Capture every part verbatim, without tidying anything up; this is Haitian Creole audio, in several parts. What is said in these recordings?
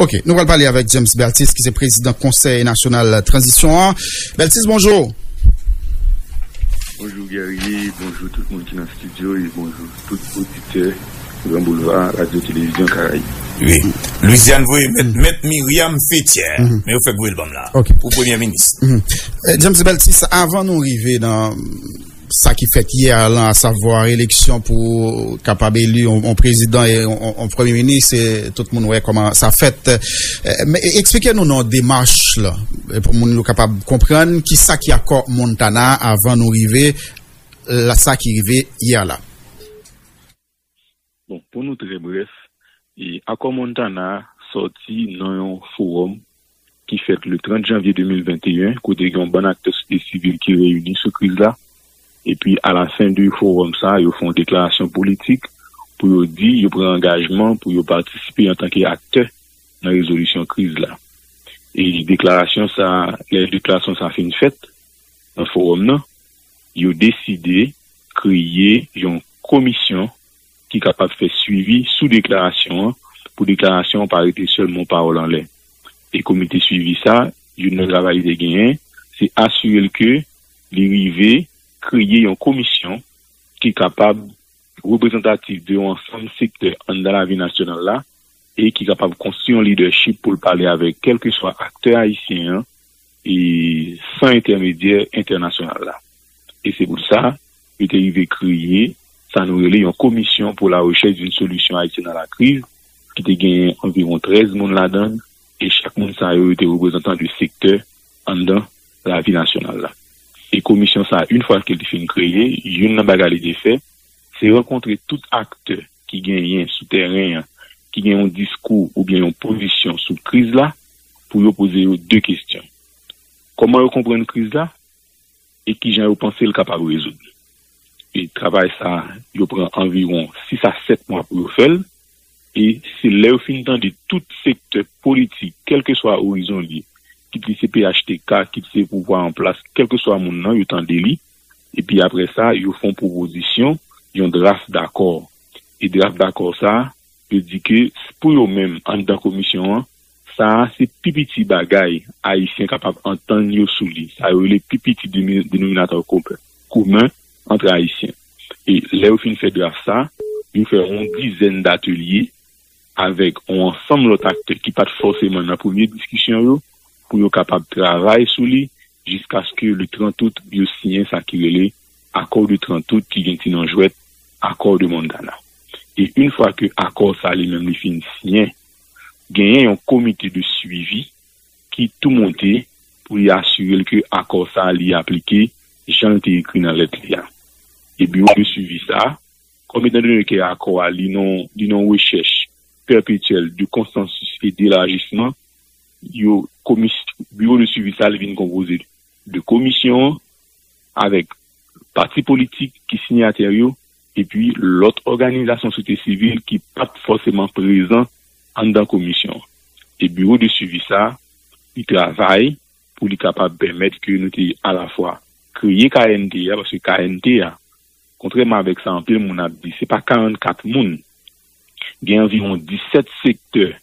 Ok, nou pral pale avèk James Beltis, ki se prezidan Konsèy Nasyonal Tranzisyon an. Beltis, bonjou. Bonjou Guerrier, bonjou tout moun ki nan estidyo e bonjou tout oditè Gran Boulva Radyo Televizyon Karayib. Wi. Louisiane voye met, met Myriam Fethière. Men yo fèk voye l ban m la. Ok. Pou premye minis. Eh, James Beltis, avan nou rive nan sa ki fèt yè a lan, asavwa eleksyon pou kapab eli yon, yon prezidan e yon, yon, yon premye minis, e tout moun wè kòman sa fèt. Eh, men eksplike nou nan demach la, eh, pou moun yo kapab konprann ki sa ki akò Montana avan nou rive la, sa ki rive yè la. Bon, pou nou trè brèf, e, Akò Montana sòti nan yon fowòm ki fèt le trant janvye de mil venteyen, kote gen yon bann aktè sosyete sivil ki reyini sou kriz la. Epi, alafen de fowòm sa, yo fè yon deklarasyon politik pou yo di yo pran angajman pou yo patisipe antanke aktè nan rezolisyon kriz la. E deklarasyon sa, lè deklarasyon sa fin fèt nan fowòm nan, yo deside kreye yon komisyon ki kapab fè swivi sou deklarasyon an, pou deklarasyon an pa rete sèlman pawòl anlè. E komite swivi sa, youn nan travay li te genyen, se asire l ke li rive kreye yon komisyon ki kapab reprezantatif de yon ansanm sektè anndan lavi nasyonal la, e ki kapab konstwi yon lidèchip pou l pale avèk kèlkeswa aktè ayisyen an, e san entèmedyè entènasyonal la. E se pou sa, yo te rive kreye sa nou rele yon commission pour la recherche d'une solution haïtienne à la crise, ki te genyen anviwon trèz moun ladan l, e chak moun sa yo, yo te reprezantan de sektè anndan lavi nasyonal la. E komisyon sa, yon fwa ke li fin kreye, youn nan bagay li te fè, se rankontre tout aktè ki genyen sou tèren an, ki gen yon diskou oubyen yon pozisyon sou kriz la, pou yo poze yo de kesyon. Kòman yo konprann kriz la? E kijan yo panse l kapab rezoud? E travay sa, yo pran anviwon sis a sèt mwa pou yo fè l. E se lè yo fin tande tout sektè politik, kèlkeswa orizon li, kit li se P H T K, kit se pouvwa an plas, kèlkeswa moun nan, yo tande li. Epi apre sa, yo fè yon pwopozisyon, yon draft dakò. E draft dakò sa, yo di ke pou yo menm, anndan komisyon an, sa a se pi piti bagay Ayisyen kapab antann yo sou li. Sa yo rele pi piti denominatò komen ant Ayisyen. E lè yo fin fè draft sa, yo fè yon dizèn datelye avèk yon ansanm lòt aktè ki pa t fòseman nan premye diskisyon yo, pou yo kapab travay sou li jiskaske le trant out yo siyen sa ki rele Accord du trant août, ki gen ti non jwèt Accord de Montana. E yon fwa ke akò sa li menm li fin siyen, genyen yon komite de swivi ki tou monte pou li asire l ke akò sa li aplike jan l te ekri nan lèt li a. E biwo de swivi sa, kòm etan done ke akò a li nan yon rechèch pèpetyèl de konsansis e delajisman, yo komis, biwo de swivi sa li vin konpoze de komisyon an avèk pati politik ki siyatè yo, epi lòt òganizasyon sosyete sivil ki pa t fòseman prezan anndan komisyon an. E biwo de swivi sa, li travay pou li kapab pèmèt ke nou te alafwa kreye K N T a, paske K N T a, kontrèman avèk sa anpil moun ap di, se pa karannkat moun. Gen anviwon disèt sektè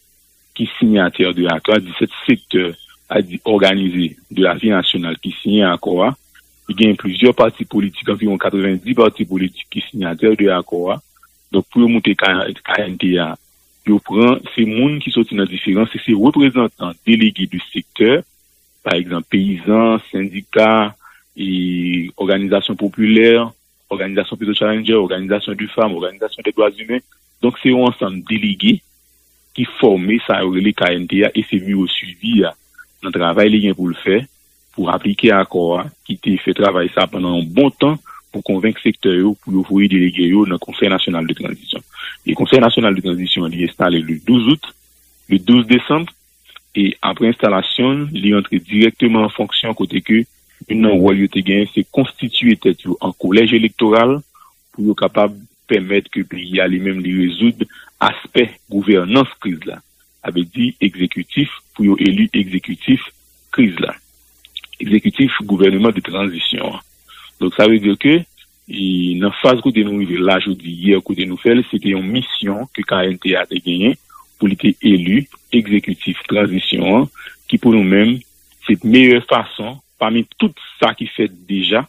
ki siyatè de akò a, disèt sektè, a di òganize de lavi nasyonal ki siyen akò a. Li gen plizyè pati politik, anviwon katrevenndis pati politik ki siyatè de akò a. Donk, pou yo moute K N T a, yo pran se moun ki soti nan diferan, se, se reprezantan, delege de sektè, pa egzanp, peyizan, sendika, e òganizasyon popilè, òganizasyon Petro Challenger, òganizasyon de fanm, òganizasyon de dwa imen. Donk, se yon ansanm delege ki fòme sa yo rele K N T a, e se biwo swivi a, nan travay li gen pou l fè, pou aplike akò a, ki te fè travay sa pandan yon bon tan, pou konvenk sektè yo, pou yo voye delege yo nan Konsèy Nasyonal de Tranzisyon. E Konsèy Nasyonal de Tranzisyon, li enstale le douz out, le douz desanm, e apre enstalasyon l, li antre dirèkteman an fonksyon, kote ke youn nan wòl yo te genyen, se konstitiye tèt yo an kolèj elektoral, pou yo kapab pèmèt ke peyi a li menm li rezoud aspè gouvènans kriz la. Sa vle di egzekitif, pou yo eli egzekitif kriz la. Egzekitif gouvèneman de tranzisyon an. Donk, sa vle di ke, e, nan faz kote nou rive la jodi, yè kote nou fè l, se te yon misyon ke K N T a te genyen pou li te eli egzekitif tranzisyon an, ki pou nou menm, se meyè fason, pami tout sa ki fèt deja,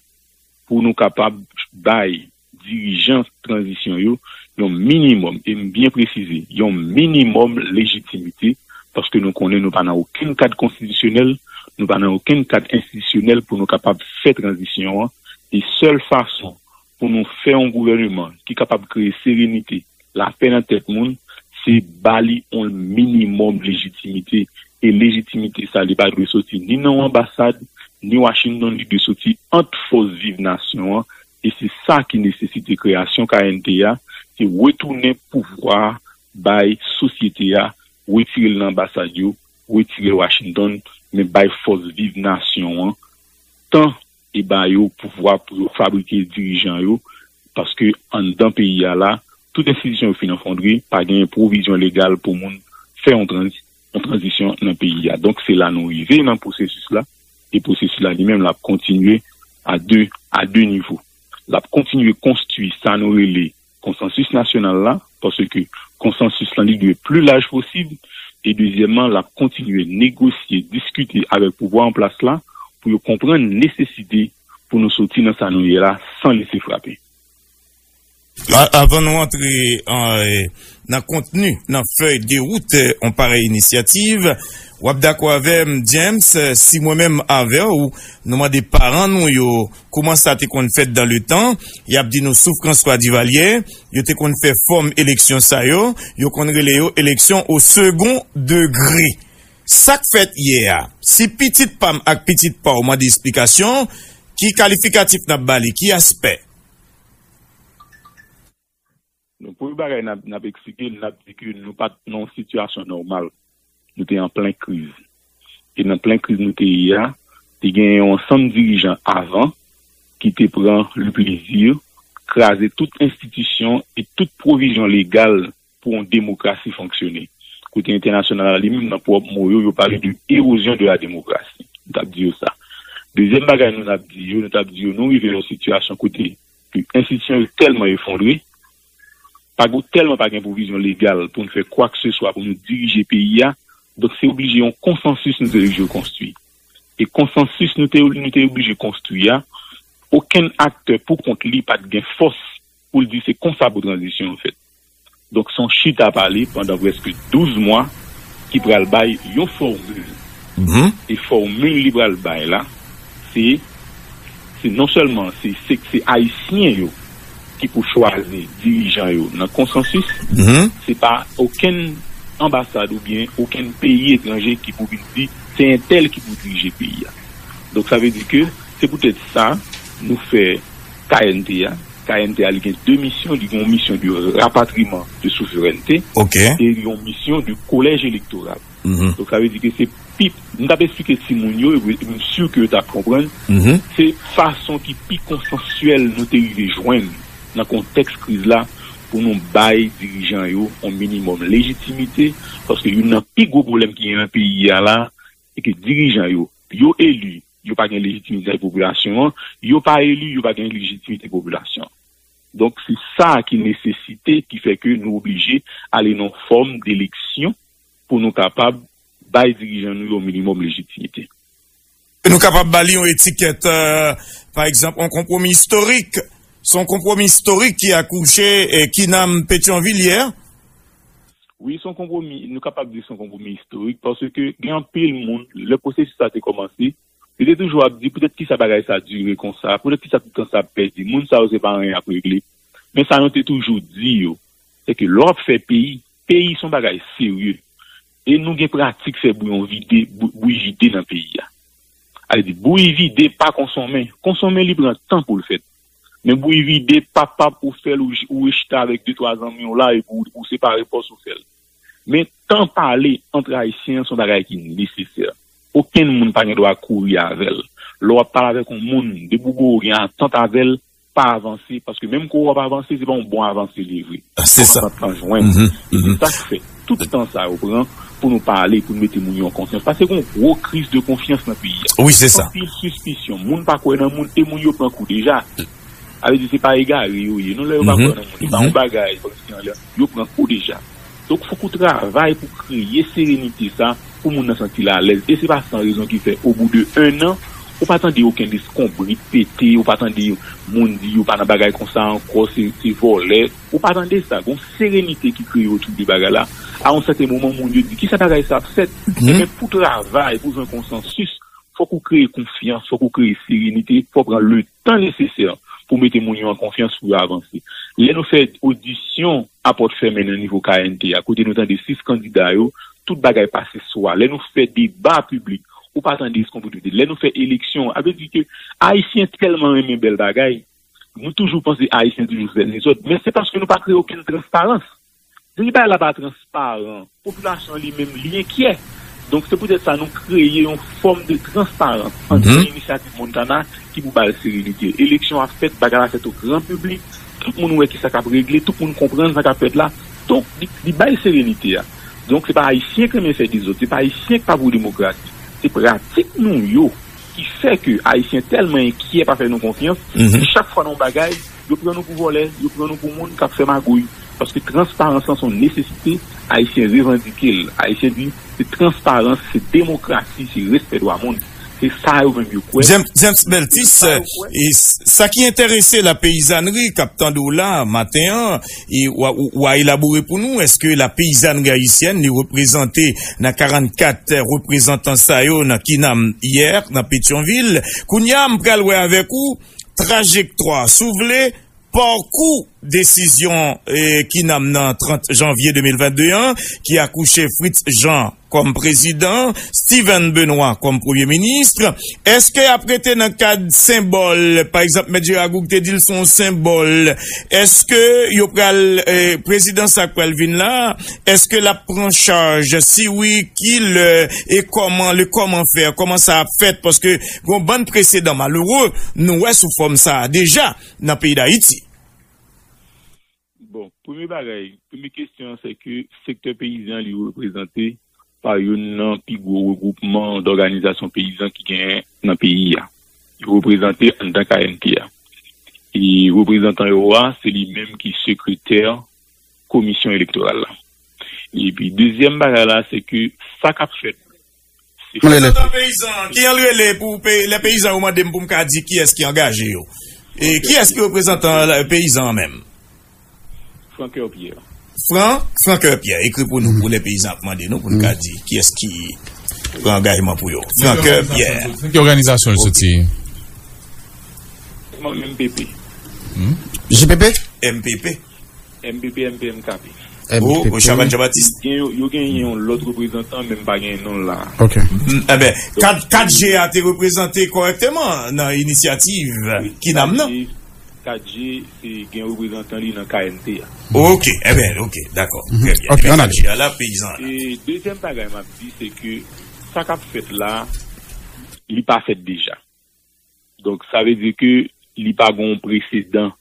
pou nou kapab bay dirijan tranzisyon yo yon minimòm, e m byen presize, yon minimòm lejitimite, paske nou konnen nou pa nan okenn kad konstitisyonèl, nou pa nan okenn kad enstitisyonèl pou nou kapab fè tranzisyon an, e sèl fason pou nou fè yon gouvèneman ki kapab kreye serenite, lapè nan tèt moun, se ba li yon minimòm lejitimite. E lejitimite sa, li pa dwe soti ni nan yon anbasad, ni Washington, li dwe soti ant fòs viv nasyon an. E se sa ki nesesite kreyasyon K N T a, se retounen pouvwa bay sosyete a, retire l nan anbasad yo, retire l Washington, men bay fòs viv nasyon an tan e ba yo pouvwa pou yo fabrike dirijan yo, paske anndan peyi a la, tout enstitisyon yo fin anfondre, pa genyen pwovizyon legal pou moun fè yon tranz-, yon tranzisyon nan peyi a. Donk, se la nou rive nan pwosesis la, e pwosesis la li menm, l ap kontinye a de, a de nivo. L ap kontinye konstwi sa nou rele konsansis nasyonal la, paske konsansis lan li dwe pli laj posib, e dezyèmman, l ap kontinye negosye, diskite avèk pouvwa an plas la pou yo konprann nesesite pou nou soti nan sa nou ye la san lese frape. A- Avan nou antre an, eh, nan kontni, nan fèy de wout, eh, on parèy inisyativ, w ap dakò avè m, James, eh, si mwen menm avè w, nou mande paran nou yo kòman sa te konn fèt dan le tan, y ap di nou sou François Duvalier, yo te konn fè fòm eleksyon sa yo, yo konn rele yo eleksyon o segon degre. Sa k fèt yè a, si pitit pa m ak pitit pa w mande esplikasyon, ki kalifikatif n ap ba li, ki aspè? Donk, premye bagay n ap, n ap eksplike, n ap di ke nou pa t nan yon sitiyasyon nòmal. Nou te an plen kriz. E nan plen kriz nou te ye a, te gen yon ansanm dirijan avan ki te pran le plezi kraze tout enstitisyon e tout pwovizyon legal pou yon demokrasi fonksyone. Kote entènasyonal la, li menm, nan pwòp mo yo, yo pale de erozyon de la demokrasi. M t ap di yo sa. Dezyèm bagay nou t ap di yo, nou t ap di yo, nou rive yon sitiyasyon kote ke enstitisyon yo tèlman efondre, pa gen, tèlman pa gen pwovizyon legal pou n fè kwakseswa pou nou dirije peyi a, donk se oblije yon konsansis nou te oblije konstwi. E konsansis nou te, nou te oblije konstwi a, okenn aktè pou kont li pa t gen fòs pou l di se konsa pou tranzisyon an fèt. Donk, se yon chita pale pandan prèske douz mwa ki pral bay yon fòmil. E fòmil li pral bay la, se, se non sèlman se, se, se Ayisyen yo ki pou chwazi dirijan yo nan konsansis, se pa okenn anbasad oubyen okenn peyi etranje ki pou vin di se entèl ki pou dirije peyi a. Donk, sa vle di ke se poutèt sa nou fè K N T a. K N T a, li gen de misyon, li gen yon misyon de rapatriman de souverènte e yon misyon de kolèj elektoral. Donk, sa vle di ke se pi, m t ap eksplike timoun yo, e m si ke yo t ap konprann, se fason ki pi konsansyèl nou te rive jwenn nan kontèks kriz la pou nou bay dirijan yo yon minimòm lejitimite, paske youn nan pi gwo pwoblèm ki gen nan peyi a la, se ke dirijan yo, yo eli, yo pa gen lejitimite popilasyon an, yo pa eli, yo pa gen lejitimite popilasyon an. Donk, se sa ki nesesite, ki fè ke nou oblije ale nan fòm deleksyon pou nou kapab bay dirijan nou yo minimòm lejitimite. Nou kapab ba li yon etikèt, eh, pa egzanp, yon konpwomi istorik. Se yon konpwomi istorik ki akouche, eh, ki nanm Petyonvil yè. Wi, se yon konpwomi, nou kapab di se yon konpwomi istorik, paske gen anpil moun, lè pwosesis sa te kòmanse, yo te toujou ap di, poutèt kisa bagay sa dire konsa, poutèt kisa tout tan sa ap pèdi, moun sa yo se pa anyen y ap regle. Men sa nou te toujou di yo, se ke lè w ap fè peyi, peyi se yon bagay serye. E nou gen pratik fè bouyon vide, bou-, bouyi vide nan peyi a. Sa vle di, bouyi vide pa konsonmen. Konsonmen li pran tan pou l fèt. Men bouyi vide, pap pap ou fè l, ou, ou rechita avèk de twa zanmi w la, epi ou, ou separe pòs ou fè l. Men tan pale ant Ayisyen an se yon bagay ki nesesè. Okenn moun pa gen dwa kouri avè l. Lè w ap pale avèk yon moun, depi w gen atant avè l, pa avanse, paske menm ke w ap avanse, se pa yon bon avanse li ye vre. Se sa. Fòk antant lan jwenn. E se sa k fè tout tan sa yo pran pou nou pale, pou nou mete moun yo an konfyans. Paske gen yon gwo kriz de konfyans nan peyi a. Wi, se sa. Anpil sispisyon, moun pa kwè nan moun, e moun yo pran kou deja. Sa vle di se pa egare yo ye. Non, lè yo pa kwè nan moun, se pa yon bagay, kòmsi anlè, yo pran kou deja. Donk, fòk ou travay pou kreye serenite sa, pou moun nan santi l alèz. E se pa san rezon ki fè, obou de en an, ou pa tande okenn eskonbrit pete, ou pa tande moun di yo pa nan bagay konsa ankò, se, se vòlè. Ou pa tande sa. Gon serenite ki kreye otou de bagay la. A yon sèten moman, moun yo di, "Kisa bagay sa ap fèt?" Ebyen, pou travay, pou jwenn konsansis, fòk ou kreye konfyans, fòk ou kreye serenite, fòk ou pran le tan nesesè pou mete moun yo an konfyans pou yo avanse. Lè nou fè odisyon a pòt fèmen nan nivo K N T a, kote nou tande sis kandida yo, tout bagay pase swa. Lè nou fè deba piblik, ou pa tande eskonbrit. Lè nou fè eleksyon, sa vle di ke Ayisyen tèlman renmen bèl bagay, nou toujou panse Ayisyen toujou fè dezòd, men se paske nou pa kreye okenn transparans. Depi bagay la pa transparan, popilasyon an li menm, li enkyè. Donk, se poutèt sa nou kreye yon fòm de transparans ant Mhm. Inisyativ Montana ki pou ba l serenite. Eleksyon ap fèt, bagay la fèt o gran piblik, tout moun wè kisa k ap regle, tout moun konprann sa k ap fèt la. Donk, li, li bay serenite a. Donk, se pa Ayisyen k renmen fè dezòd, se pa Ayisyen k pa pou demokrasi. Se pratik nou yo ki fè ke Ayisyen tèlman enkyè, pa fè nou konfyans, Mhm. chak fwa nan yon bagay, yo pran nou pou vòlè, yo pran nou pou moun k ap fè magouy. Paske transparans lan se yon nesesite, Ayisyen revandike l. Ayisyen di, se transparans, se demokrasi, se respè dwa moun. Se sa yo menm yo kwè. James, James Beltis, e s- sa ki enterese la peyizanri k ap tande w la maten an, e w a, w a elabore pou nou, èske la peyizanri ayisyèn li reprezante nan karannkat reprezantan sa yo nan Kinam yè, nan Petyonvil? Kounye a, m pral wè avèk ou trajektwa, si w vle, pakou desizyon, eh, Kinam nan trant janvye de mil vennde an, ki akouche Fritz Jean kòm prezidan, Steven Benoît kòm premye minis. Èske y ap rete nan kad senbòl? Pa egzanp, Mèt Jera Goug te di l se yon senbòl. Èske yo pral, eh, prezidan sa k pral vin la, èske l ap pran chaj? Si wi, ki lè e kòman, le kòman fè, kòman sa ap fèt? Paske gon bann presedan malere nou wè sou fòm sa a deja nan peyi Dayiti. Bon, premye bagay, premye kesyon an, se ke sektè peyizan li reprezante pa youn nan pi gwo regwoupman dòganizasyon peyizan ki genyen nan peyi a. Yo reprezante anndan K N T a. E reprezantan yo a, se li menm ki sekretè komisyon elektoral la. Epi, dezyèm bagay la, se ke sa k ap fèt, se Mwen rele. Reprezantan peyizan, ki an rele pou pe- lè peyizan yo mande m pou m ka di kiyès ki angaje yo? E kiyès ki reprezantan la- peyizan an menm? Francoeur Pierre. Fran, Francoeur Pierre, ekri pou nou, pou lè peyizan ap mande nou, pou nou ka di kiyès ki pran angajman pou yo. Francoeur Pierre. Ki òganizasyon l soti? M P P. J P P? M P P. M P P, M P M K P. Oh, M P P. Oh, Chavannes Jean-Baptiste. Gen yo, yo genyen yon lòt reprezantan, men m pa genyen non l la. Ok. Mm, eh ben, kat, kat G a te reprezante kòrèkteman nan inisyativ Kinam nan. Kat G, se gen reprezantan li nan K N T a. Ok, eh ben, ok, dakò. Trè byen. Ok, ann ale. Kat G a la, peyizan la. E dezyèm bagay m ap di, se ke sa k ap fèt la, li pa fèt deja. Donk, sa vle di ke li pa gon presedan.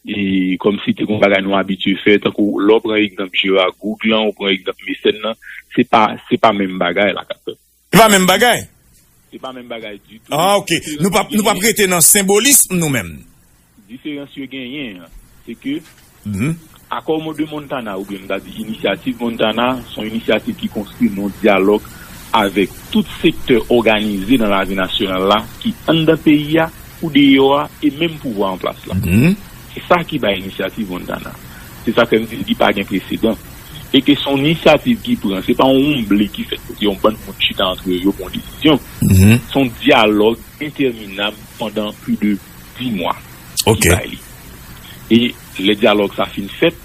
E kòmsi te gon bagay nou abitye fè, tankou lè w pran egzanp Jera Goug lan, ou pran egzanp Mesèn nan, se pa, se pa menm bagay la k ap fèt. Se pa menm bagay? Se pa menm bagay ditou. Ah, ok. Nou p ap, nou p ap rete nan senbolism nou menm. Diferans yo genyen an, se ke Mhm. Akò Mo- de Montana, oubyen m ta di Inisyativ Montana, se yon inisyativ ki konstwi nan yon dyalòg avèk tout sektè òganize nan lavi nasyonal la, ki anndan peyi a, ou deyò a, e menm pouvwa an plas la. Mhm. Se sa ki bay Inisyativ Montana. Se sa k fè m di li pa gen presedan. E ke se yon inisyativ ki pran, se pa yon wonble ki fèt kote yon bann moun chita antre yo, yo pran yon desizyon. Mhm. Se yon dyalòg entèminab pandan plis de dis mwa Ok. ki bay li. E lè dyalòg sa fin fèt,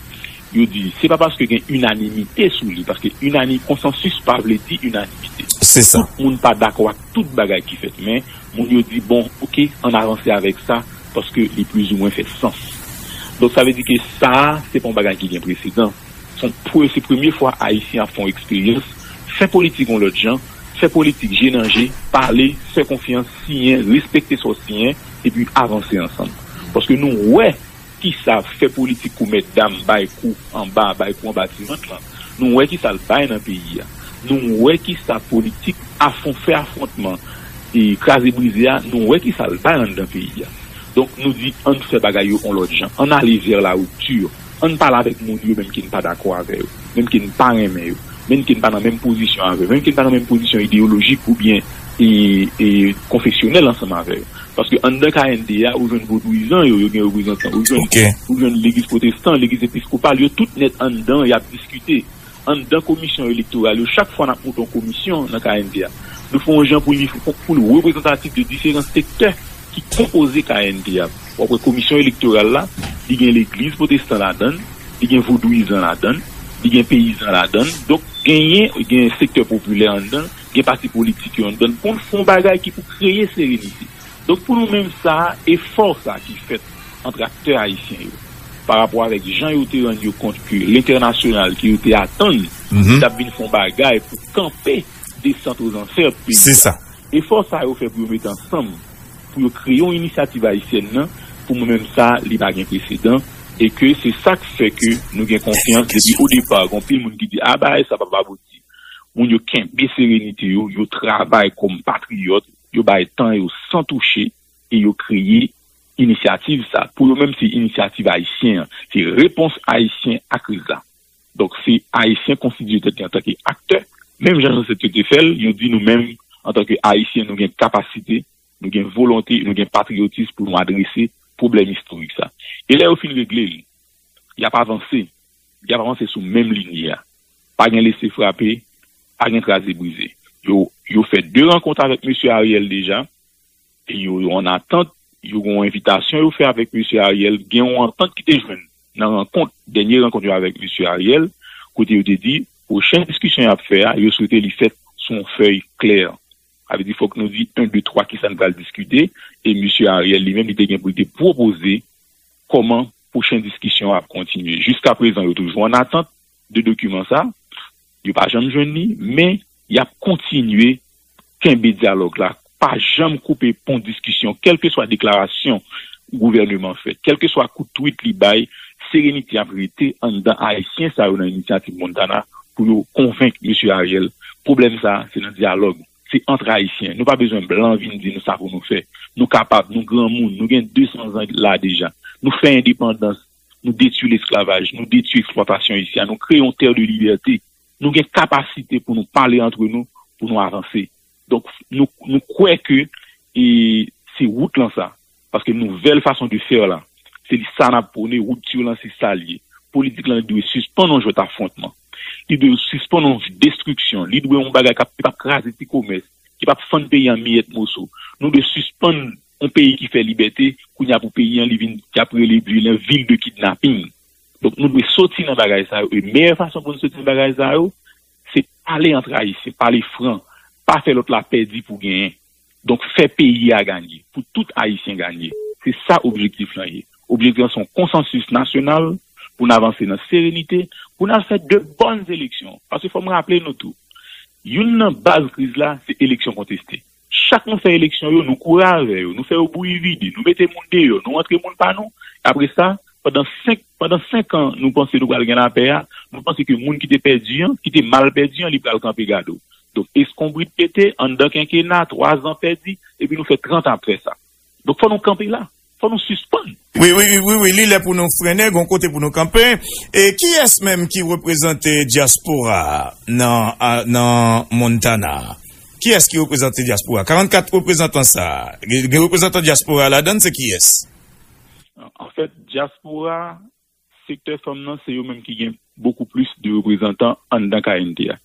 yo di, se pa paske gen inanimite sou li, paske inani-, konsansis pa vle di inanimite. Se sa. Tout moun pa dakò ak tout bagay ki fèt, men moun yo di, bon, ok, ann avanse avèk sa, paske li plizoumwen fè sans. Donk, sa vle di ke sa a, se pa yon bagay ki gen presedan. Se yon pre-, se premye fwa Ayisyen ap fè yon eksperyans, fè politik yon lòt jan, fè politik je nan je, pale, fè konfyans, siyen, respekte sa w siyen, epi avanse ansanm. Paske nou wè kisa fè politik kou mètdam, bay kou anba, bay kou anba tivant lan. Nou wè kisa l bay nan peyi a. Nou wè kisa politik afon-, fè afwontman e kraze brize a, nou wè kisa l bay anndan peyi a. Donk, nou di, ann fè bagay yo yon lòt jan. Ann ale vè la ripti. Ann pale avèk moun yo menm ke n pa dakò avè yo, menm ke n pa renmen yo, menm ke n pa nan menm pozisyon avè yo, menm ke n pa nan menm pozisyon ideyolojik oubyen e, e, konfesyonèl ansanm avè yo. Paske anndan K N D A, ou jwenn vodouyizan yo, yo gen reprezantan, ou jwenn, ok, ou jwenn legliz pwotestan, legliz episkopal, yo tout nèt anndan, y ap diskite. Anndan komisyon elektoral yo, chak fwa n ap monte yon komisyon nan K N D A, nou fè yon jan pou li, pou li reprezantatif de diferan sektè ki konpoze K N D A. W ap wè komisyon elektoral la, li gen legliz pwotestan ladan l, li gen vodouyizan ladan l, li gen peyizan ladan l. Donk, genyen, gen sektè popilè anndan l, gen pati politik yo anndan l. Pou n fè yon bagay ki pou kreye serenite. Donk, pou nou menm sa, efò sa ki fèt ant aktè ayisyen yo, pa rapò avèk jan yo te rann yo kont ke lentènasyonal ke yo te atann, mhm, t ap vin fè yon bagay pou kanpe desant ozanfè peyi a. Se sa. Efò sa yo fè pou yo mete ansanm, pou yo kreye yon inisyativ ayisyèn nan, pou mwen menm sa, li pa gen presedan, e ke se sa k fè ke nou gen konfyans depi o depa, gen anpil moun ki di, a, bagay sa pa, pa posib. Moun yo kenbe serenite yo, yo travay kòm patriyòt, yo bay tan yo san touche, e yo kreye inisyativ sa. Pou yo menm, se inisyativ ayisyen an, se repons ayisyen a kriz la. Donk, se Ayisyen konstitiye tèt li antanke aktè, menm jan zansèt yo te fè l, yo di nou menm, antanke Ayisyen, nou gen kapasite, nou gen volonte, nou gen patriyotis pou nou adrese pwoblèm istorik sa. E lè yo fin regle l, y ap avanse, y ap avanse sou menm liy a. Pa gen lese frape, pa gen kraze brize. Yo, yo fè de rankont avèk mesye Ariel deja, e yo, yo an atant, yo gen yon envitasyon yo fè avèk mesye Ariel, gen yon antant ki te jwenn nan rankont, dènye rankont yo avèk mesye Ariel, kote yo te di, pwochen diskisyon y ap fè a, yo swete li fèt sou yon fèy klè. Sa vle di, fòk nou di en, de, twa, kisa n pral diskite, e mesye Ariel li menm, li te gen pou li te pwopoze kòman pwochen diskisyon an ap kontinye. Jiskaprezan, yo toujou an atant de dokiman sa, yo pa janm jwenn li, men y ap kontinye kenbe dyalòg la, pa janm koupe pon diskisyon, kèlkeswa deklarasyon gouvèneman fè, kèlkeswa kout twit li bay, serenite ap rete anndan Ayisyen sa yo nan Inisyativ Montana pou yo konvenk mesye Ariel. Pwoblèm sa, se nan dyalòg. Se ant Ayisyen. Nou pa bezwen blan vin di nou sa pou nou fè. Nou kapab, nou granmoun, nou gen de san zan la deja. Nou fè endepandans, nou detwi lesklavaj, nou detwi eksplwatasyon isi a, nou kreye yon tè de libète. Nou gen kapasite pou nou pale antre nou, pou nou avanse. Donk, nou, nou kwè ke, e, se wout lan sa. Paske nouvèl fason de fè la, se li sa n ap pwone, wout yo lan se sa l ye. Politik lan dwe sispann yon jwèt afwontman. Li dwe sispann yon destriksyon. Li dwe yon bagay k ap, k ap kraze ti komès, ki p ap fann peyi an miyèt moso. Nou dwe sispann yon peyi ki fè libète, kounye a pou peyi an li vin, y ap rele li vil de kidnaping. Donk, nou dwe soti nan bagay sa yo. E meyè fason pou nou soti nan bagay sa yo, se pale ant Ayisyen, pale fran, pa fè lòt la pèdi pou genyen. Donk, fè peyi a ganye, pou tout Ayisyen ganye. Se sa objektif lan ye. Objektif lan se yon konsansis nasyonal pou n avanse nan serenite, pou n al fè de bòn eleksyon. Paske fò m raple nou tou, youn nan baz kriz la, se eleksyon konteste. Chak nou fè eleksyon yo, nou kouri avè yo, nou fè yo bouyi vide, nou mete moun deyò, nou antre moun pa nou. Apre sa, pandan senk, pandan senk an, nou panse nou pral gen lapè a, nou panse ke moun ki te pèdi an, ki te mal pèdi an, li pral kanpe gade w. Donk, eskonbrit pete, anndan kenkena, twa zan pèdi, epi nou fè trant ap fè sa. Donk, fò nou kanpe la. Fò nou sispann. Wi, wi, wi, wi, wi, li lè pou nou frennen, gon kote pou nou kanpe. E kiyès menm ki reprezante dyaspora a nan, a, nan Montana a? Kiyès ki reprezante dyaspora a? Karannkat reprezantan sa a, gen, gen reprezantan dyaspora a ladan l, se kiyès? Anfèt, dyaspora, sektè fanm nan, se yo menm ki gen bokou plis de reprezantan anndan K N T a.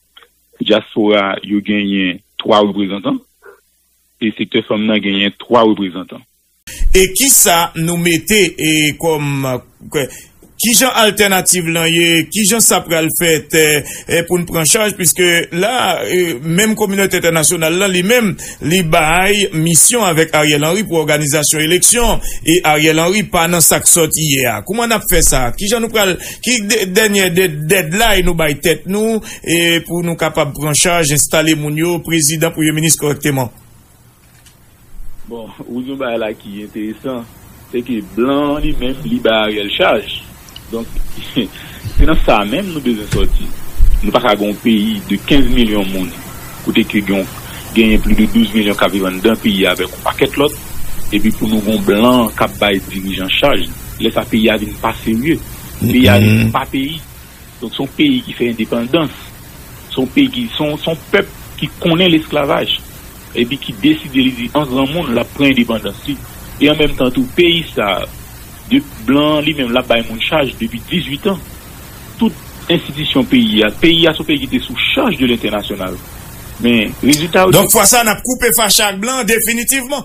Dyaspora, yo genyen twa reprezantan, e sektè fanm nan genyen twa reprezantan. E kisa nou mete, e, kòm, kè, kijan altènativ lan ye, kijan sa pral fèt, e, e, pou n pran chaj, piske la, e, menm kominote entènasyonal lan, li menm, li bay misyon avèk Ariel Henry pou òganizasyon eleksyon, e Ariel Henry pa nan sa k sòti yè a. Kouman n ap fè sa? Kijan nou pral, ki dè-, dènyè dè-, deadline nou bay tèt nou, e, pou nou kapab pran chaj, enstale moun yo, prezidan, premye minis kòrèkteman? Bon, ou di yon bagay la ki enteresan, se ke blan an li menm, li bay Ariel chaj. Donk, se nan sa menm nou bezwen sòti. Nou pa ka gen yon peyi de kenz milyon moun, kote ke gen, genyen plis de douz milyon k ap viv anndan peyi a avèk yon pakèt lòt, epi pou nou gen yon blan k ap bay dirijan chaj, lè sa peyi a vin pa serye. Peyi a rete pa peyi. Donk, se yon peyi ki fè endepandans. Se yon peyi ki, se yon, se yon pèp ki konnen lesklavaj. Epi ki deside, li di, an granmoun, l ap pran endepandans li. E an menm tan tou, peyi sa, de blan an li menm, l ap bay moun chaj depi dizuit an. Tout enstitisyon peyi a, peyi a se yon peyi ki te sou chaj de lentènasyonal. Men, rezilta yo... Donk, fwa sa, n ap koupe fache ak blan definitivman.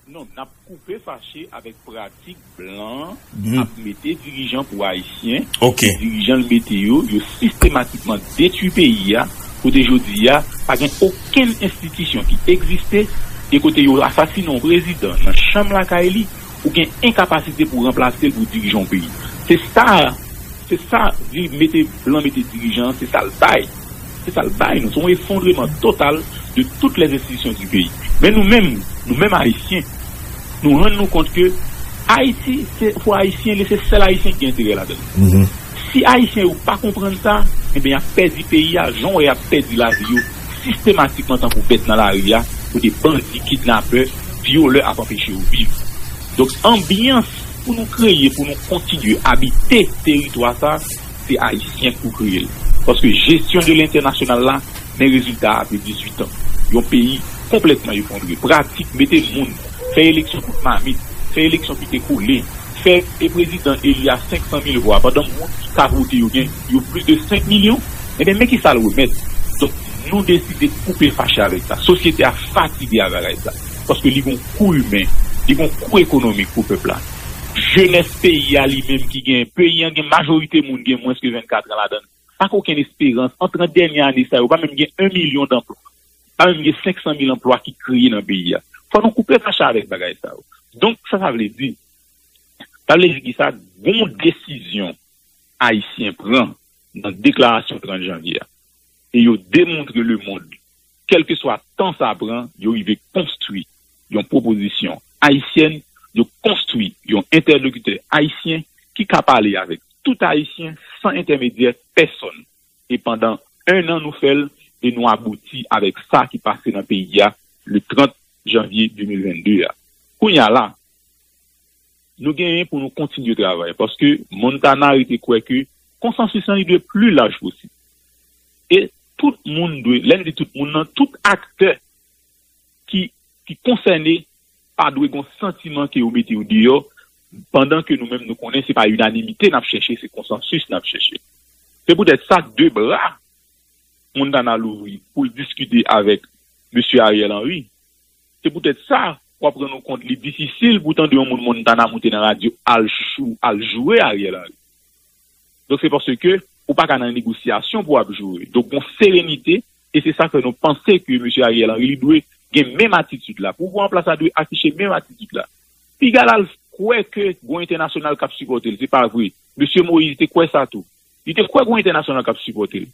Non, n ap koupe fache avèk pratik blan an ap mete dirijan pou Ayisyen. Dirijan l mete yo, yo sistematikman detwi peyi a, kote jodi a, pa gen okenn enstitisyon ki egziste, e kote yo asasinen yon prezidan nan chanm lakay li, ou gen enkapasite pou ranplase l pou dirije yon peyi. Se sa, se sa, di mete blan, mete dirijan, se sa l bay. Se sa l bay nou. Se yon efondreman total de toutes les institutions du pays. Men nou menm, nou menm Ayisyen, nou rann nou kont ke Ayiti, se pou Ayisyen li, se sèl Ayisyen ki gen enterè ladan l. Si Ayisyen yo pa konprann sa, ebyen, y ap pèdi peyi a, jan w wè y ap pèdi lavi yo sistematikman tankou bèt nan lari a, kote bandi, kidnapè, vyolè ap anpeche yo viv. Donk, anbyans pou nou kreye, pou nou kontinye abite teritwa sa, se Ayisyen k pou kreye l. Paske jesyon de lentènasyonal la, men rezilta a apre dizuit an. Yon peyi konplètman efondre. Pratik mete moun, fè eleksyon kout mamit, fè eleksyon pike kole, fè e prezidan eli a senk san mil vwa, pandan moun ki ka vote yo gen yo plis de senk milyon, ebyen, men ki sa l remèt. Donk, nou deside koupe fache avèk sa. Sosyete a fatige a bagay sa. Paske li gon kou imen, li gon kou ekonomik pou pèp la. Jenès peyi a li menm ki gen, peyi an gen majorite moun gen mwens ke vennkat an ladan l. Pa gen okenn esperans. An trant dènye ane sa yo, pa menm gen en milyon danplwa. Pa menm gen senk san mil anplwa ki kreye nan peyi a. Fò nou koupe fache avèk bagay sa yo. Donk, sa sa vle di? Sa vle di ki sa? Gon desizyon Ayisyen pran nan deklarasyon trant janvye a. E yo demontre lemonn, kèlkeswa tan sa pran, yo rive konstwi yon pwopozisyon ayisyèn, yo konstwi yon entèlokitè ayisyen ki ka pale avèk tout Ayisyen san entèmedyè pèsonn. E pandan en an, nou fè l e nou abouti avèk sa ki pase nan peyi a le trant janvye de mil vennde a. Kounye a la, nou genyen pou nou kontinye travay, paske Montana rete kwè ke konsansis lan li dwe pli laj posib. E tout moun dwe, lè n di tout moun nan, tout aktè ki, ki konsène pa dwe gen santiman ke yo mete yo deyò, pandan ke nou menm nou konnen se pa inanimite n ap chèche, se konsansis n ap chèche. Se poutèt sa de bra Montana louvri pou l diskite avèk mesye Ariel Henry. Se poutèt sa, w ap rann ou kont li difisil pou tande yon moun Montana moute nan radyo al chou, al joure Ariel Henry. Donk, se paske ou pa ka nan negosyasyon pou w ap joure. Donk, gon serenite, e se sa fè nou panse ke mesye Ariel Henry, li dwe gen menm atitid la. Pouvwa an plas la dwe afiche menm atitid la. Piga l al kwè ke gon entènasyonal k ap sipòte l, se pa vre. Mesye Moïse te kwè sa tou. Li te kwè gon entènasyonal k ap sipòte l.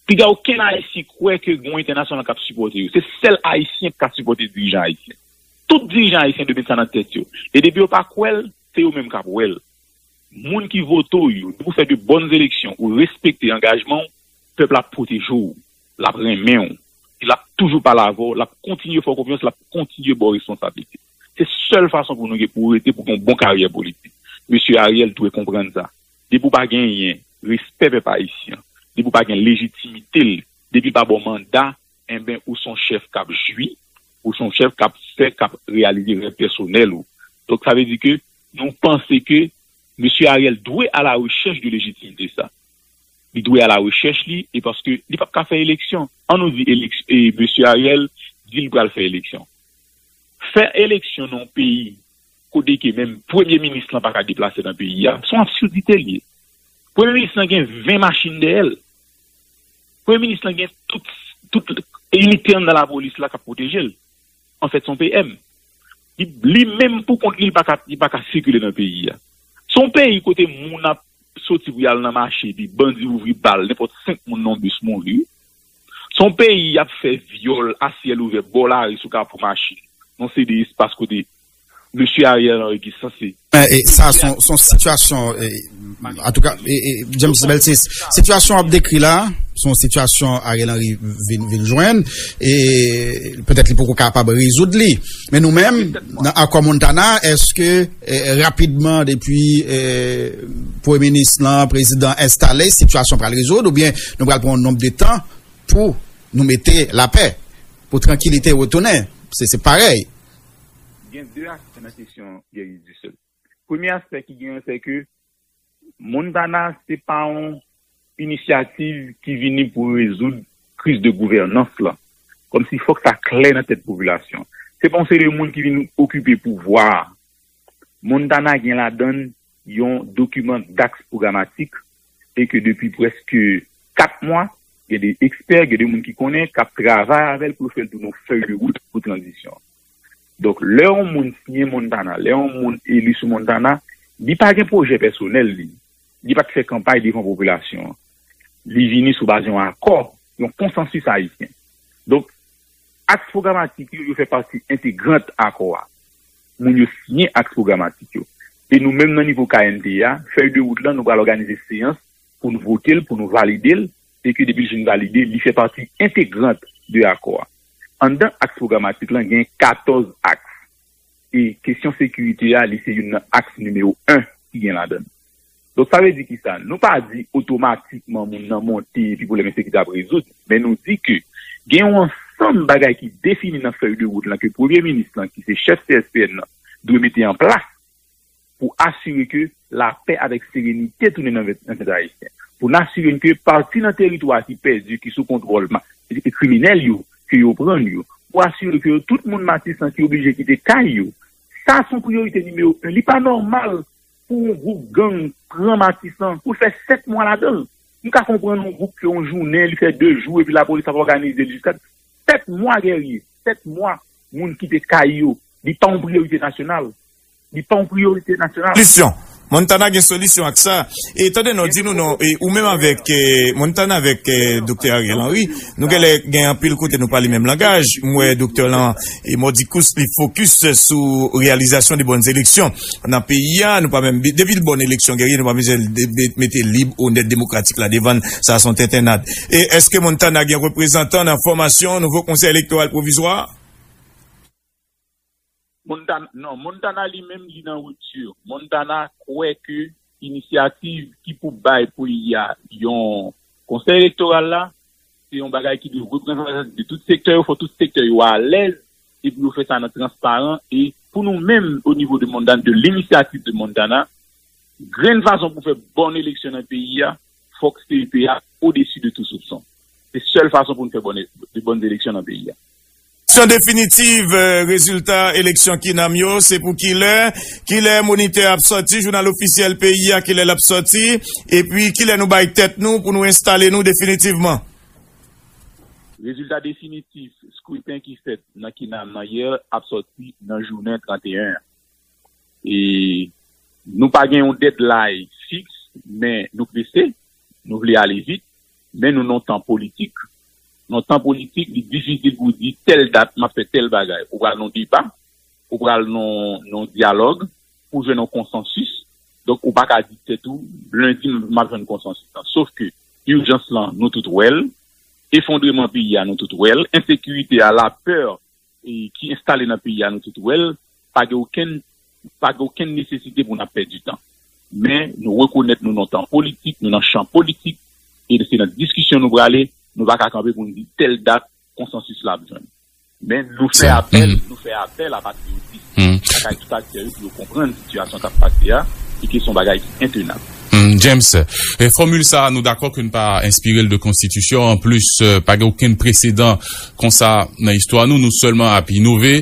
Piga okenn Ayisyen kwè ke gon entènasyonal k ap sipòte yo. Se sèl Ayisyen k ka sipòte dirijan ayisyen. Tout dirijan ayisyen dwe met sa nan tèt yo. E depi yo pa kwè l, se yo menm k ap wè l. Moun ki vote w yo, depi w fè de bòn eleksyon, ou respekte angajman w, pèp la ap pwoteje w, l ap renmen w, e l ap toujou pale avè w, l ap kontinye fè w konfyans, l ap kontinye ba w responsablite. Se sèl fason pou nou gen, pou rete, pou gen yon bon karyè politik. Mesye Ariel dwe konprann sa. Depi w pa genyen respè pèp ayisyen an, depi w pa gen lejitimite l, depi l pa ba w manda, enben, ou se yon chèf k ap jwi, ou se yon chèf k ap fè, k ap reyalize rèv pèsonèl ou. Donk, sa vle di ke nou panse ke mesye Ariel dwe a la rechèch de lejitimite sa. Li dwe a la rechèch li, e paske li p ap ka fè eleksyon. An nou di eleks-, e mesye Ariel di l pral fè eleksyon. Fè eleksyon nan yon peyi kote ke menm premye minis lan pa ka deplase nan peyi a, se yon absidite l ye. Premye minis lan gen ven machin dèyè l. Premye minis lan gen tout, tout inite anndan lapolis la k ap pwoteje l. Anfèt, se yon P M. Li, li menm pou kont li, li pa ka, li pa ka sikile nan peyi a. Se yon peyi kote moun ap soti pou y al nan mache, epi bandi ouvri bal, nenpòt senk moun nan yon bis mouri. Se yon peyi y ap fè vyòl a syèl ouvè bò lari sou kapou machin. Nan se de espas kote Mesye Ariel Henry ki sanse. Men, e, sa, se yon, se yon sitiyasyon, e, antouka, e, e, James Beltis, sitiyasyon w ap dekri la, se yon sitiyasyon Ariel Henry vin, vin jwenn, e petèt li poko kapab rezoud li. Men nou menm, nan akò Montana, èske, e, rapidman, depi, e, premye minis lan, prezidan enstale, sitiyasyon pral rezoud, oubyen nou pral pran yon nonb de tan pou nou mete lapè, pou trankilite retounen? Se, se parèy. Gen de aspè nan kesyon Guerrier Dussel. Premye aspè ki genyen, se ke Montana se pa yon inisyativ ki vini pou rezoud kriz de gouvènans lan. Kòmsi fòk sa klè nan tèt popilasyon. Se pa yon seri de moun ki vin okipe pouvwa a. Montana gen ladan l yon dokiman daks pwogramatik e ke depi prèske kat mwa, gen de ekspè, gen de moun ki konnen, k ap travay avè l pou yo fè l tounen yon fèy de wout pou tranzisyon. Donk, lè yon moun siyen Montana, lè yon moun eli sou Montana, li pa gen pwojè pèsonèl li. Li pa t fè kanpay devan popilasyon an. Li vini sou baz yon akò, yon konsansis ayisyen. Donk, aks pwogramatik yo, yo fè pati entegrant akò a. Moun yo siyen aks pwogramatik yo. E nou menm nan nivo K N P A, fèy de wout lan, nou pral òganize seyans pou n vote l, pou nou valide l, e ke depi l fin valide, li fè pati entegrant de akò a. Anndan aks pwogramatik lan, gen katòz aks. E kesyon sekirite a, li se youn nan aks nimewo en ki gen ladan l. Donk, sa vle di ki sa? Nou pa di otomatikman moun nan monte epi pwoblèm ensekirite ap rezoud, men nou di ke gen yon ansanm bagay ki defini nan fèy de wout lan ke premye minis lan, ki se chèf C S P N nan, dwe mete an plas pou asire ke lapè avèk serenite tounen nan vent, nan tèt ayisyen. Pou n asire n ke pati nan teritwa ki pèdi, ki sou kontwòl ma-, e kriminèl yo, ke yo pran yo. Pou asire ke tout moun Matisan ki oblije kite kay yo, sa se yon priyorite nimewo en. Li pa nòmal pou yon gwoup gang pran Matisan, pou l fè sèt mwa ladan l. M ka konprann yon gwoup fè yon jounen, li fè de jou, epi lapolis ap òganize l jiska sèt mwa, Guerrier, sèt mwa, moun kite kay yo. Li pa yon priyorite nasyonal. Li pa yon priyorite nasyonal. Solisyon. Montana gen solisyon ak sa. E tande non, di nou non, e ou menm avèk, e, Montana avèk, e, Doktè Ariel Henry, nou genlè gen anpil kote nou pale menm langaj. M wè doktè lan, e, Mordicus, li fokis sou reyalizasyon de bòn eleksyon nan peyi a. Nou pa menm, depi l bòn eleksyon, Guerrier, nou pa bezwen de-, de-, mete lib, onèt, demokratik la devan l. Sa se yon tentennad. E èske Montana gen reprezantan nan fòmasyon nouvo konsèy elektoral pwovizwa? Montana, non, Montana li menm, li nan ripti. Montana kwè ke inisyativ ki pou bay peyi a yon konsèy elektoral la, se yon bagay ki dwe reprezantatif de tout sektè yo, fò tout sektè yo alèz, epi yo fè sa nan transparan, e pou nou menm, o nivo de Montana, de l'initiative de Montana, grenn fason pou fè bòn eleksyon nan peyi a, fòk C E P a odesi de tou soupson. Se sèl fason pou n fè bòn, de bòn eleksyon nan peyi a. Eleksyon definitiv, eh, rezilta eleksyon KINAM yo, se pou kilè? Kilè monitè ap sòti, jounal ofisyèl peyi a, kilè l ap sòti? Epi, kilè nou bay tèt nou pou nou enstale nou definitivman? Rezilta definitif skriten ki fèt nan KINAM nan yè ap sòti nan jounen tranteyen an. E nou pa gen yon deadline fiks, men nou prese, nou vle ale vit, men nou nan yon tan politik. Nan yon tan politik, li difisil pou w di tèl dat m ap fè tèl bagay. Ou pral nan yon deba, ou pral nan, nan yon dyalòg pou jwenn yon konsansis. Donk, ou pa ka di tèt ou, lendi m ap jwenn konsansis lan. Sof ke ijans lan, nou tout wè l, efondreman peyi a, nou tout wè l, ensekirite a, lapè e ki enstale nan peyi a, nou tout wè l, pa gen okenn, pa gen okenn nesesite pou n ap pèdi tan. Men, nou rekonèt nou nan tan politik, nou nan chan politik, e se nan diskisyon nou prale, nou pa ka kanpe pou n di tèl dat konsansis la ap jwenn. Men, nou fè apèl, nou fè apèl a patriyotis, ak tout aktè yo pou yo konprann sitiyasyon k ap pase a, e ke se yon bagay ki entenab. Hmm, James, eh, fòmil sa a, nou dakò ke n pa enspire l de konstitisyon. Anplis, eh, pa gen okenn presedan konsa nan istwa nou. Nou sèlman ap inove.